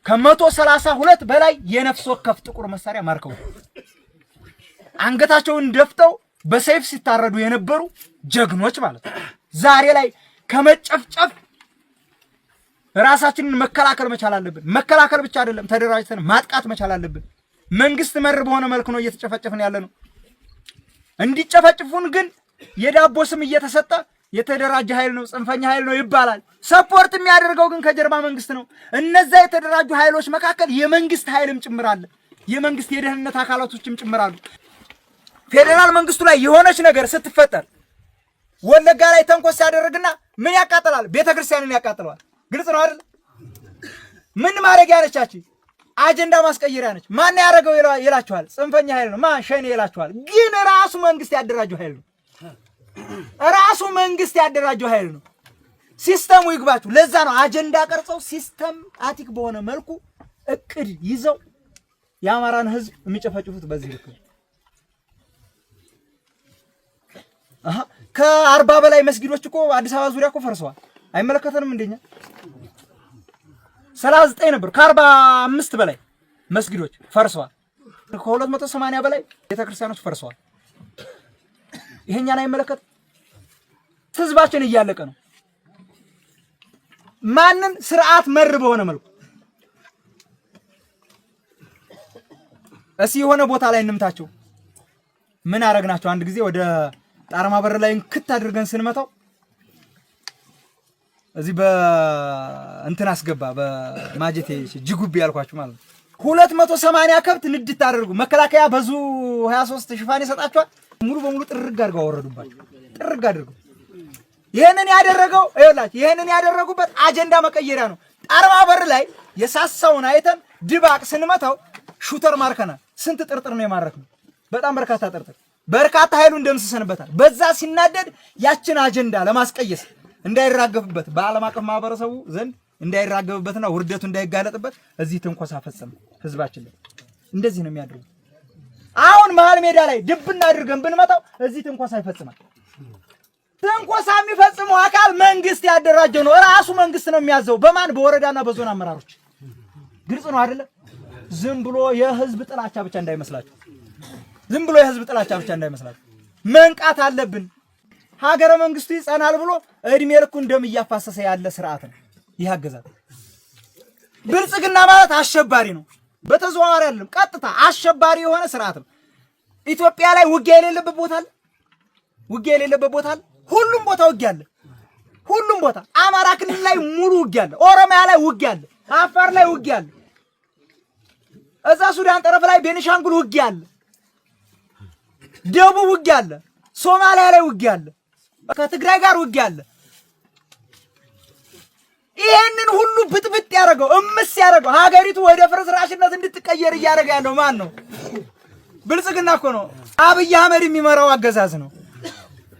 ከ132 በላይ የነፍስ ወከፍ ጥቁር መሳሪያ ማርከው አንገታቸውን ደፍተው በሰይፍ ሲታረዱ የነበሩ ጀግኖች ማለት ነው። ዛሬ ላይ ከመጨፍጨፍ ራሳችንን መከላከል መቻል አለብን። መከላከል ብቻ አይደለም፣ ተደራጅተን ማጥቃት መቻል አለብን። መንግስት መር በሆነ መልክ ነው እየተጨፈጨፍን ያለ ነው። እንዲጨፈጭፉን ግን የዳቦ ስም እየተሰጠ የተደራጀ ኃይል ነው፣ ጽንፈኛ ኃይል ነው ይባላል። Support የሚያደርገው ግን ከጀርባ መንግስት ነው። እነዛ የተደራጁ ኃይሎች መካከል የመንግስት ኃይልም ጭምር አለ። የመንግስት የደህንነት አካላቶችም ጭምር አሉ። ፌዴራል መንግስቱ ላይ የሆነች ነገር ስትፈጠር ወለጋ ላይ ተንኮስ ሲያደርግና ምን ያቃጥላል? ቤተ ክርስቲያንን ያቃጥለዋል። ግልጽ ነው አይደል? ምን ማድረጊያ ነች? አጀንዳ ማስቀየሪያ ነች። ማን ያደረገው ይላችኋል? ጽንፈኛ ኃይል ነው። ማን ሸኔ ይላችኋል። ግን ራሱ መንግስት ያደራጀው ኃይል ነው። ራሱ መንግስት ያደራጀው ኃይል ነው። System ኡ ይግባችሁ። ለዛ ነው አጀንዳ ቀርጸው systematic በሆነ መልኩ እቅድ ይዘው የአማራን ህዝብ የሚጨፈጭፉት በዚህ ልክ ነው። ከ40 በላይ መስጊዶች እኮ አዲስ አበባ ዙሪያ እኮ ፈርሰዋል። አይመለከተንም እንደኛ 39 ነበር። ከ45 በላይ መስጊዶች ፈርሰዋል። ከ280 በላይ ቤተክርስቲያኖች ፈርሰዋል። ይሄኛን አይመለከትም። ህዝባችን እያለቀ ነው። ማንን ስርዓት መር በሆነ መልኩ እስኪ የሆነ ቦታ ላይ እንምታቸው። ምን አረግናቸው? አንድ ጊዜ ወደ ጣርማ በር ላይ እንክት አድርገን ስንመታው እዚህ በእንትን አስገባ በማጀቴ ጅጉቢ ያልኳችሁ ማለት ነው። 280 ከብት ንድት አደርጉ። መከላከያ በዙ 23 ሽፋን ይሰጣቸዋል። ሙሉ በሙሉ ጥርግ አድርገው አወረዱባቸው። ጥርግ አድርገው ይህንን ያደረገው ይኸውላችሁ፣ ይህንን ያደረጉበት አጀንዳ መቀየሪያ ነው። ጣርማ በር ላይ የሳሳውን አይተን ድባቅ ስንመታው ሹተር ማርከናል። ስንት ጥርጥር ነው የማረክነው? በጣም በርካታ ጥርጥር፣ በርካታ ኃይሉን ደምስሰንበታል። በዛ ሲናደድ ያችን አጀንዳ ለማስቀየስ እንዳይራገፍበት በዓለም አቀፍ ማህበረሰቡ ዘንድ እንዳይራገፍበትና ውርደቱ እንዳይጋለጥበት እዚህ ትንኮሳ ፈጸመ ህዝባችን ላይ። እንደዚህ ነው የሚያደርጉት። አሁን መሀል ሜዳ ላይ ድብና አድርገን ብንመጣው እዚህ ትንኮሳ ይፈጽማል። ትንኮሳ የሚፈጽመው አካል መንግስት ያደራጀው ነው። ራሱ መንግስት ነው የሚያዘው። በማን በወረዳና በዞን አመራሮች። ግልጽ ነው አይደለ? ዝም ብሎ የህዝብ ጥላቻ ብቻ እንዳይመስላችሁ። ዝም ብሎ የህዝብ ጥላቻ ብቻ እንዳይመስላችሁ። መንቃት አለብን። ሀገረ መንግስቱ ይጸናል ብሎ እድሜ ልኩን ደም እያፋሰሰ ያለ ስርዓት ነው ይህ አገዛዝ። ብልጽግና ማለት አሸባሪ ነው። በተዘዋዋሪ አይደለም፣ ቀጥታ አሸባሪ የሆነ ስርዓት ነው። ኢትዮጵያ ላይ ውጊያ የሌለበት ቦታ አለ? ውጊያ የሌለበት ቦታ አለ? ሁሉም ቦታ ውጊያ አለ። ሁሉም ቦታ አማራ ክልል ላይ ሙሉ ውጊያ አለ። ኦሮሚያ ላይ ውጊያ አለ። አፋር ላይ ውጊያ አለ። እዛ ሱዳን ጠረፍ ላይ ቤኒሻንጉል ውጊያ አለ። ደቡብ ውጊያ አለ። ሶማሊያ ላይ ውጊያ አለ። ከትግራይ ጋር ውጊያ አለ። ይሄንን ሁሉ ብጥብጥ ያደረገው እምስ ያደረገው ሀገሪቱ ወደ ፍርስራሽነት እንድትቀየር እያደረገ ያለው ማን ነው? ብልጽግና እኮ ነው። አብይ አህመድ የሚመራው አገዛዝ ነው።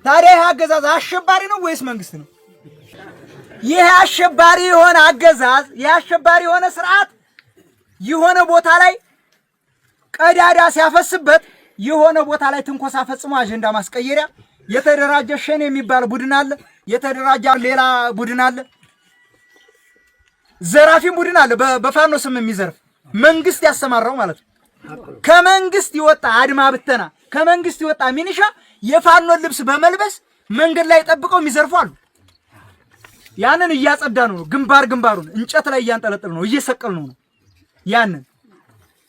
ታዲያ ይህ አገዛዝ አሸባሪ ነው ወይስ መንግስት ነው? ይህ አሸባሪ የሆነ አገዛዝ፣ ይህ አሸባሪ የሆነ ስርዓት የሆነ ቦታ ላይ ቀዳዳ ሲያፈስበት የሆነ ቦታ ላይ ትንኮሳ ፈጽሞ አጀንዳ ማስቀየሪያ የተደራጀ ሸኔ የሚባል ቡድን አለ። የተደራጀ ሌላ ቡድን አለ። ዘራፊም ቡድን አለ። በፋኖ ስም የሚዘርፍ መንግስት ያሰማራው ማለት ነው። ከመንግስት የወጣ አድማ ብተና፣ ከመንግስት የወጣ ሚኒሻ የፋኖን ልብስ በመልበስ መንገድ ላይ ጠብቀው የሚዘርፉ አሉ። ያንን እያጸዳ ነው። ግንባር ግንባሩን እንጨት ላይ እያንጠለጠል ነው፣ እየሰቀል ነው። ያንን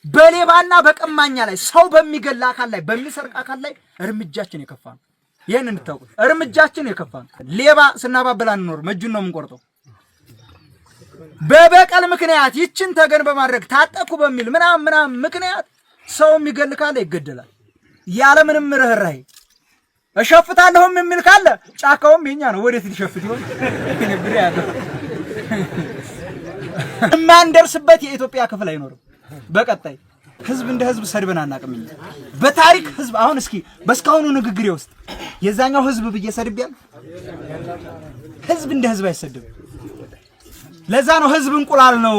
በሌባና በቀማኛ ላይ ሰው በሚገላ አካል ላይ በሚሰርቅ አካል ላይ እርምጃችን የከፋ ነው። ይህን እንድታውቁት እርምጃችን የከፋ ነው። ሌባ ስናባብል አንኖርም፣ እጁን ነው የምንቆርጠው። በበቀል ምክንያት ይችን ተገን በማድረግ ታጠኩ በሚል ምናምን ምናምን ምክንያት ሰው የሚገል ካለ ይገደላል፣ ያለምንም ርህራሄ። እሸፍታለሁም የሚል ካለ ጫካውም የኛ ነው። ወዴት ሊሸፍት ይሆን? የማንደርስበት የኢትዮጵያ ክፍል አይኖርም። በቀጣይ ህዝብ እንደ ህዝብ ሰድበን አናውቅም። እኛ በታሪክ ህዝብ አሁን እስኪ በእስካሁኑ ንግግሬ ውስጥ የዛኛው ህዝብ ብዬ ሰድቤያለሁ? ህዝብ እንደ ህዝብ አይሰድብም። ለዛ ነው ህዝብ እንቁላል ነው።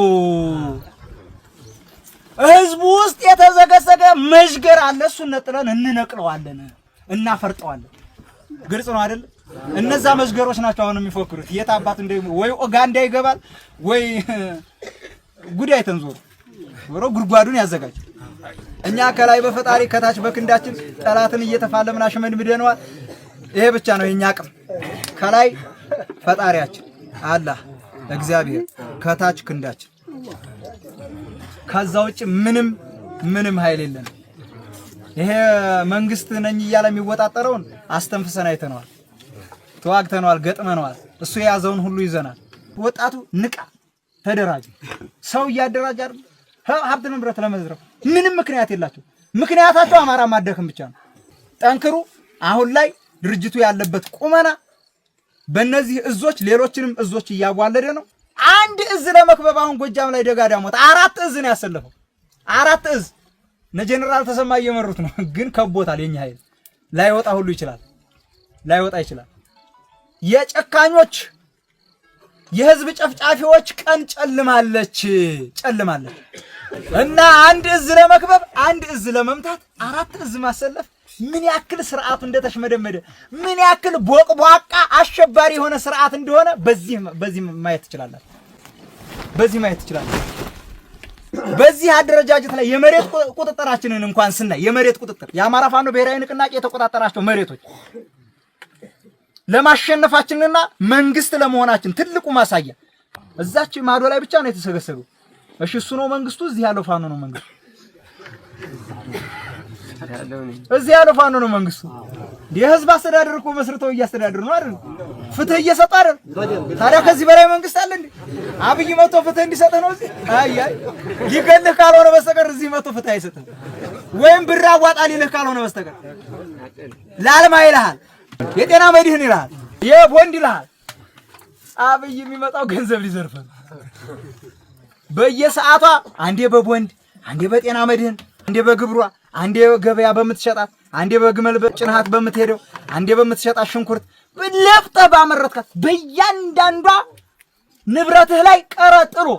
ህዝቡ ውስጥ የተዘገዘገ መዥገር አለ። እሱን ነጥለን እንነቅለዋለን፣ እናፈርጠዋለን። ግልጽ ነው አይደል? እነዛ መዥገሮች ናቸው አሁን የሚፎክሩት። የት አባት እንደ ወይ ኡጋንዳ ይገባል ወይ ጉዳይ ተንዞሮ ዞሮ ጉድጓዱን ያዘጋጅ። እኛ ከላይ በፈጣሪ ከታች በክንዳችን ጠላትን እየተፋለምን አሽመድምደነዋል። ይሄ ብቻ ነው የኛ አቅም። ከላይ ፈጣሪያችን አላህ እግዚአብሔር፣ ከታች ክንዳችን። ከዛ ውጭ ምንም ምንም ኃይል የለንም። ይሄ መንግስት ነኝ እያለ የሚወጣጠረውን አስተንፍሰን አይተነዋል፣ ተዋግተነዋል፣ ገጥመነዋል። እሱ የያዘውን ሁሉ ይዘናል። ወጣቱ ንቃ፣ ተደራጅ። ሰው እያደራጅ አይደል ሀብት ንብረት ለመዝረፍ ምንም ምክንያት የላቸው። ምክንያታቸው አማራ ማደክም ብቻ ነው። ጠንክሩ። አሁን ላይ ድርጅቱ ያለበት ቁመና በእነዚህ እዞች ሌሎችንም እዞች እያዋለደ ነው። አንድ እዝ ለመክበብ አሁን ጎጃም ላይ ደጋ ዳሞት አራት እዝ ነው ያሰለፈው። አራት እዝ እነ ጄኔራል ተሰማ እየመሩት ነው። ግን ከቦታል። የኛ ኃይል ላይወጣ ሁሉ ይችላል፣ ላይወጣ ይችላል። የጨካኞች የህዝብ ጨፍጫፊዎች ቀን ጨልማለች ጨልማለች። እና አንድ እዝ ለመክበብ አንድ እዝ ለመምታት አራት እዝ ማሰለፍ ምን ያክል ስርዓቱ እንደተሽመደመደ ምን ያክል ቦቅቧቃ አሸባሪ የሆነ ስርዓት እንደሆነ በዚህ ማየት ትችላላችሁ። በዚህ ማየት ትችላላችሁ። በዚህ አደረጃጀት ላይ የመሬት ቁጥጥራችንን እንኳን ስናይ የመሬት ቁጥጥር የአማራ ፋኖ ብሔራዊ ንቅናቄ የተቆጣጠራቸው መሬቶች ለማሸነፋችንና መንግስት ለመሆናችን ትልቁ ማሳያ እዛች ማዶ ላይ ብቻ ነው የተሰገሰገው። እሺ እሱ ነው መንግስቱ። እዚህ ያለው ፋኖ ነው መንግስቱ። እዚህ ያለው ፋኖ ነው መንግስቱ። የህዝብ አስተዳደር እኮ መስርተው እያስተዳደሩ ነው አይደል? ፍትህ እየሰጡ አይደል? ታዲያ ከዚህ በላይ መንግስት አለ እንዴ? አብይ መጥቶ ፍትህ እንዲሰጥህ ነው እዚህ? አይ አይ ሊገልህ ካልሆነ በስተቀር እዚህ መጥቶ ፍትህ አይሰጥህም። ወይም ብር አዋጣ ሊልህ ካልሆነ በስተቀር ላልማ ይልሃል፣ የጤና መድህን ይልሃል፣ የቦንድ ይልሃል። አብይ የሚመጣው ገንዘብ ሊዘርፍ ነው። በየሰዓቷ አንዴ በቦንድ አንዴ በጤና መድህን አንዴ በግብሯ አንዴ ገበያ በምትሸጣት አንዴ በግመል ጭንሃት በምትሄደው አንዴ በምትሸጣት ሽንኩርት ለፍጠህ ባመረትካት በእያንዳንዷ ንብረትህ ላይ ቀረጥ ጥሎ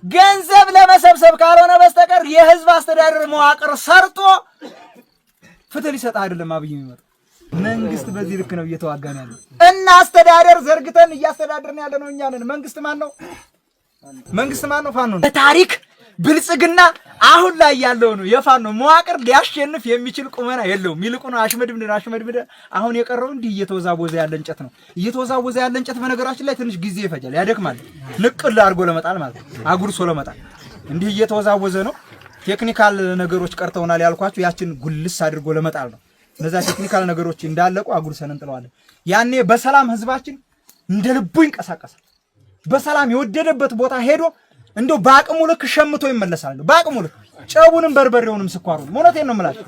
ገንዘብ ለመሰብሰብ ካልሆነ በስተቀር የህዝብ አስተዳደር መዋቅር ሰርቶ ፍትህ ሊሰጥህ አይደለም አብይ የሚመጣው። መንግስት በዚህ ልክ ነው እየተዋጋን ያለው እና አስተዳደር ዘርግተን እያስተዳደርን ያለ ነው እኛ ነን። መንግስት ማን ነው? መንግስት ማን ነው? ፋኖ ነው። በታሪክ ብልጽግና አሁን ላይ ያለው ነው የፋኖ መዋቅር ሊያሸንፍ የሚችል ቁመና የለውም። ይልቁን አሽመድምድ አሽመድምድ አሁን የቀረው እንዲህ እየተወዛወዘ ያለ እንጨት ነው። እየተወዛወዘ ያለ እንጨት በነገራችን ላይ ትንሽ ጊዜ ይፈጃል፣ ያደክማል። ንቅል አድርጎ ለመጣል ማለት ነው፣ አጉርሶ ለመጣል እንዲህ እየተወዛወዘ ነው። technical ነገሮች ቀርተውናል ያልኳችሁ ያችን ጉልስ አድርጎ ለመጣል ነው። እነዛ technical ነገሮች እንዳለቁ አጉርሰን እንጥለዋለን። ያኔ በሰላም ህዝባችን እንደ ልቡ ይንቀሳቀሳል። በሰላም የወደደበት ቦታ ሄዶ እንደው በአቅሙ ልክ ሸምቶ ይመለሳል። በአቅሙ ልክ ጨቡንም በርበሬውንም ስኳሩንም። እውነቴን ነው የምላችሁ።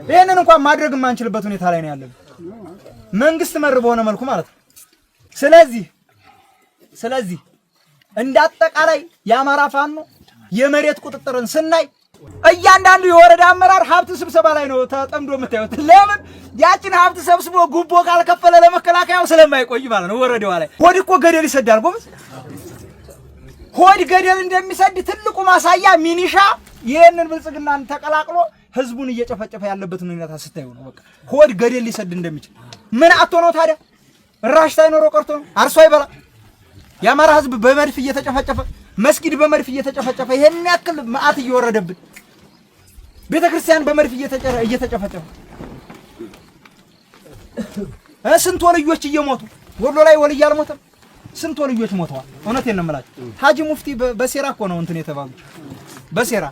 ይሄንን እንኳን ማድረግ የማንችልበት ሁኔታ ላይ ነው ያለነው፣ መንግስት መር በሆነ መልኩ ማለት ነው። ስለዚህ እንደ አጠቃላይ የአማራ ፋኖ የመሬት ቁጥጥርን ስናይ እያንዳንዱ የወረዳ አመራር ሀብት ስብሰባ ላይ ነው ተጠምዶ የምታዩት። ለምን ያችን ሀብት ሰብስቦ ጉቦ ካልከፈለ ለመከላከያው ስለማይቆይ ማለት ነው። ወረዳዋ ላይ ሆድ እኮ ገደል ይሰዳል ጎበዝ። ሆድ ገደል እንደሚሰድ ትልቁ ማሳያ ሚኒሻ ይህንን ብልጽግናን ተቀላቅሎ ህዝቡን እየጨፈጨፈ ያለበትን ሁኔታ ስታዩ ነው። በቃ ሆድ ገደል ሊሰድ እንደሚችል ምን አቶ ነው ታዲያ? እራሽ ሳይኖረው ቀርቶ ነው አርሶ አይበላ። የአማራ ህዝብ በመድፍ እየተጨፈጨፈ መስጊድ በመድፍ እየተጨፈጨፈ ይሄን ያክል መዓት እየወረደብን ቤተ ክርስቲያን በመድፍ እየተጨፈጨፈ ስንት ወልዮች እየሞቱ ወሎ ላይ ወልይ አልሞተም። ስንት ወልዮች ሞተዋል። እውነቴን ነው የምላቸው። ሀጂ ሙፍቲ በሴራ እኮ ነው እንትን የተባሉት በሴራ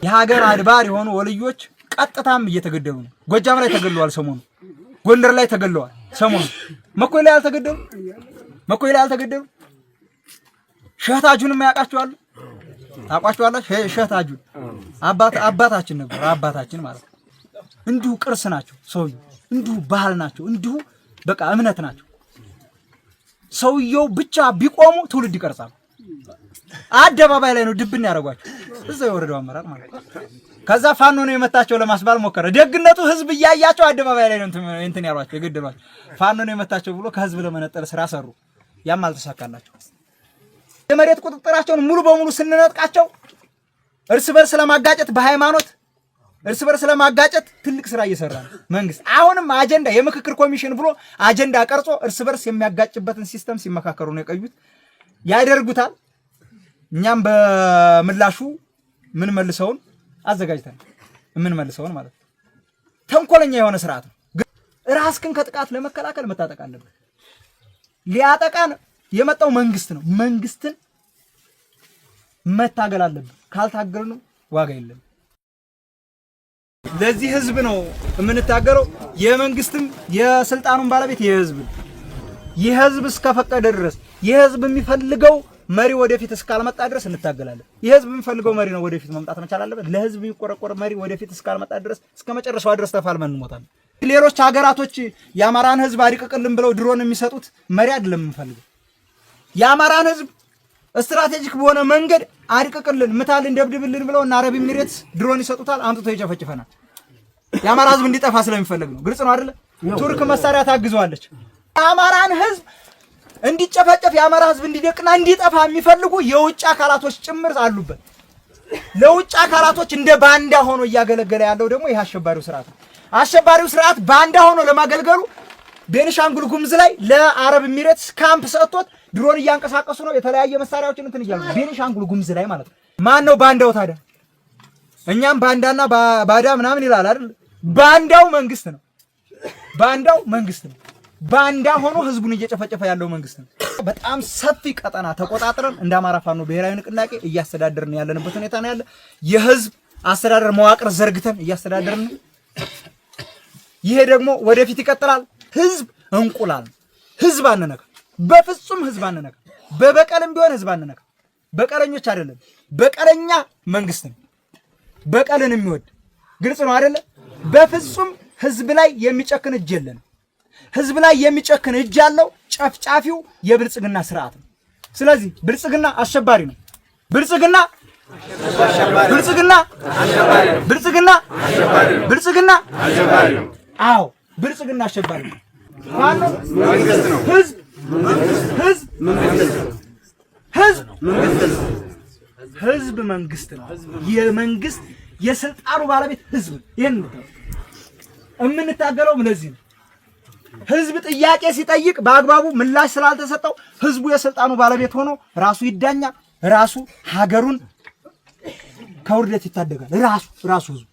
የሀገር አድባር የሆኑ ወልዮች ቀጥታም እየተገደሉ ነው። ጎጃም ላይ ተገለዋል ሰሞኑ፣ ጎንደር ላይ ተገለዋል ሰሞኑ። መኮይ ላይ አልተገደሉ፣ መኮይ ላይ አልተገደሉ። ሸህ ታጁንም ያውቃቸዋል፣ ታውቋቸዋላችሁ። ሸህ ታጁን አባታችን ነበር፣ አባታችን ማለት ነው። እንዲሁ ቅርስ ናቸው ሰውየው፣ እንዲሁ ባህል ናቸው፣ እንዲሁ በቃ እምነት ናቸው። ሰውየው ብቻ ቢቆሙ ትውልድ ይቀርጻሉ። አደባባይ ላይ ነው ድብን ያደረጓቸው እዛው የወረዳው አመራር ማለት ነው። ከዛ ፋኖ ነው የመታቸው ለማስባል ሞከረ። ደግነቱ ህዝብ እያያቸው አደባባይ ላይ ነው እንትን ያሏቸው የገደሏቸው። ፋኖ ነው የመታቸው ብሎ ከህዝብ ለመነጠል ስራ ሰሩ። ያም አልተሳካላቸው። የመሬት ቁጥጥራቸውን ሙሉ በሙሉ ስንነጥቃቸው እርስ በርስ ለማጋጨት በሃይማኖት እርስ በርስ ለማጋጨት ትልቅ ስራ እየሰራ ነው መንግስት። አሁንም አጀንዳ የምክክር ኮሚሽን ብሎ አጀንዳ ቀርጾ እርስ በርስ የሚያጋጭበትን system ሲመካከሩ ነው የቆዩት። ያደርጉታል። እኛም በምላሹ ምን መልሰውን አዘጋጅተን ምን መልሰውን ማለት ነው። ተንኮለኛ የሆነ ስርዓት ነው። ራስክን ከጥቃት ለመከላከል መታጠቅ አለብን። ሊያጠቃን የመጣው መንግስት ነው። መንግስትን መታገል አለብን። ካልታገልን ዋጋ የለም። ለዚህ ህዝብ ነው የምንታገለው። የመንግስትም የስልጣኑን ባለቤት የህዝብ ነው። ይህ ህዝብ እስከፈቀደ ድረስ የህዝብ የሚፈልገው መሪ ወደፊት እስካልመጣ ድረስ እንታገላለን። የህዝብ የሚፈልገው መሪ ነው ወደፊት መምጣት መቻል አለበት። ለህዝብ የሚቆረቆር መሪ ወደፊት እስካልመጣ ድረስ እስከ መጨረሻዋ ድረስ ተፋልመን እንሞታለን። ሌሎች ሀገራቶች የአማራን ህዝብ አድቅቅልን ብለው ድሮን የሚሰጡት መሪ አይደለም የምንፈልገው። የአማራን ህዝብ strategic በሆነ መንገድ አድቅቅልን፣ ምታልን፣ ደብድብልን ብለው እና አረብ ኤሚሬትስ ድሮን ይሰጡታል። አምጥቶ ይጨፈጭፈናል። የአማራ ህዝብ እንዲጠፋ ስለሚፈልግ ነው። ግልጽ ነው አይደለ? ቱርክ መሳሪያ ታግዘዋለች። የአማራን ህዝብ እንዲጨፈጨፍ የአማራ ህዝብ እንዲደቅና እንዲጠፋ የሚፈልጉ የውጭ አካላቶች ጭምር አሉበት። ለውጭ አካላቶች እንደ ባንዳ ሆኖ እያገለገለ ያለው ደግሞ ይህ አሸባሪው ስርዓት ነው። አሸባሪው ስርዓት ባንዳ ሆኖ ለማገልገሉ ቤኒሻንጉል ጉሙዝ ላይ ለአረብ ኤሚሬትስ ካምፕ ሰጥቶት ድሮን እያንቀሳቀሱ ነው። የተለያየ መሳሪያዎችን እንትን እያሉ ቤኒሻንጉል ጉሙዝ ላይ ማለት ነው። ማን ነው ባንዳው ታዲያ? እኛም ባንዳና ባዳ ምናምን ይላል አይደል? ባንዳው መንግስት ነው። ባንዳው መንግስት ነው። ባንዳ ሆኖ ህዝቡን እየጨፈጨፈ ያለው መንግስት ነው። በጣም ሰፊ ቀጠና ተቆጣጥረን እንደ አማራ ፋኖ ብሔራዊ ንቅናቄ እያስተዳደርን ያለንበት ሁኔታ ነው ያለ። የህዝብ አስተዳደር መዋቅር ዘርግተን እያስተዳደርን ነው። ይሄ ደግሞ ወደፊት ይቀጥላል። ህዝብ እንቁላል ነው። ህዝብ አንነካ፣ በፍጹም ህዝብ አንነካ። በበቀልም ቢሆን ህዝብ አንነካ። በቀለኞች አይደለም። በቀለኛ መንግስት ነው። በቀልን የሚወድ ግልጽ ነው አይደለ? በፍጹም ህዝብ ላይ የሚጨክን እጅ የለንም። ህዝብ ላይ የሚጨክን እጅ ያለው ጨፍጫፊው የብልጽግና ስርዓት ነው። ስለዚህ ብልጽግና አሸባሪ ነው። ብልጽግና ብልጽግና ብልጽግና ብልጽግና አዎ ብልጽግና አሸባሪ ነው። ፋኖ ህዝብ ህዝብ ህዝብ ህዝብ መንግስት ነው። የመንግስት የስልጣኑ ባለቤት ህዝብ ነው። ይሄን የምንታገለው ለዚህ ነው። ህዝብ ጥያቄ ሲጠይቅ በአግባቡ ምላሽ ስላልተሰጠው ህዝቡ የስልጣኑ ባለቤት ሆኖ ራሱ ይዳኛል። ራሱ ሀገሩን ከውርደት ይታደጋል። ራሱ ራሱ ህዝቡ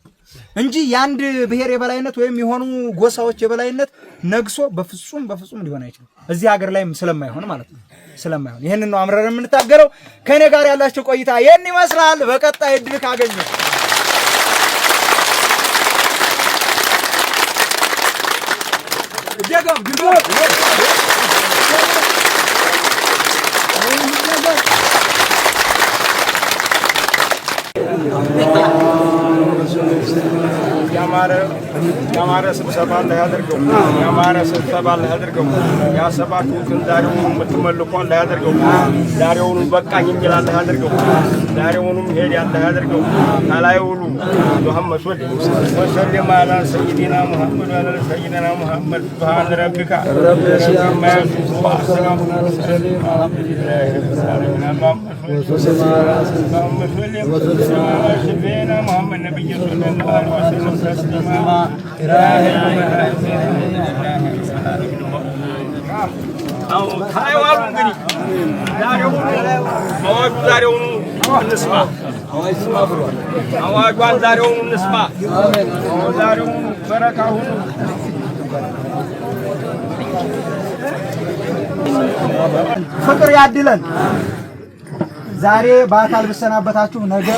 እንጂ የአንድ ብሔር የበላይነት ወይም የሆኑ ጎሳዎች የበላይነት ነግሶ በፍጹም በፍጹም ሊሆን አይችልም። እዚህ ሀገር ላይ ስለማይሆን ማለት ነው፣ ስለማይሆን ይህንን ነው አምረን የምንታገለው። ከእኔ ጋር ያላቸው ቆይታ ይህን ይመስላል። በቀጣይ እድል ካገኘሁ ያማረ ስብሰባ ላይ ያደርገው። ያማረ ስብሰባ ላይ ያደርገው። ያሰባችሁትን ዛሬውኑ የምትመልኩ ላይ ያደርገው። ዛሬውኑ በቃኝ የሚል አላህ ያደርገው። ዛሬውኑም ሄድ ያለ ያደርገው። ከላይ ውሉ ሙሐመድ ወሰልም አላ ሰይዲና ሙሐመድ ወአላ ሰይዲና ሙሐመድ ሱብሃነ ረቢካ ሙሐመድ ነብይ ሰለላሁ ዐለይሂ ወሰለም ታይዋሉ እንግዲህ ዛሬውኑ አዋጁ ዛሬውኑ እንስማ። አዋጇን ዛሬውኑ እንስማ። ዛሬውኑ በረካ ሁኑ። ፍቅር ያድለን። ዛሬ በአካል ብሰናበታችሁ ነገ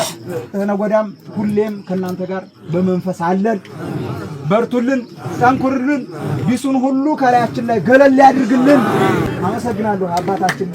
ተነገ ወዲያም ሁሌም ከእናንተ ጋር በመንፈስ አለን። በርቱልን፣ ጠንኩርልን፣ ቢሱን ሁሉ ከላያችን ላይ ገለል ያድርግልን። አመሰግናለሁ አባታችን።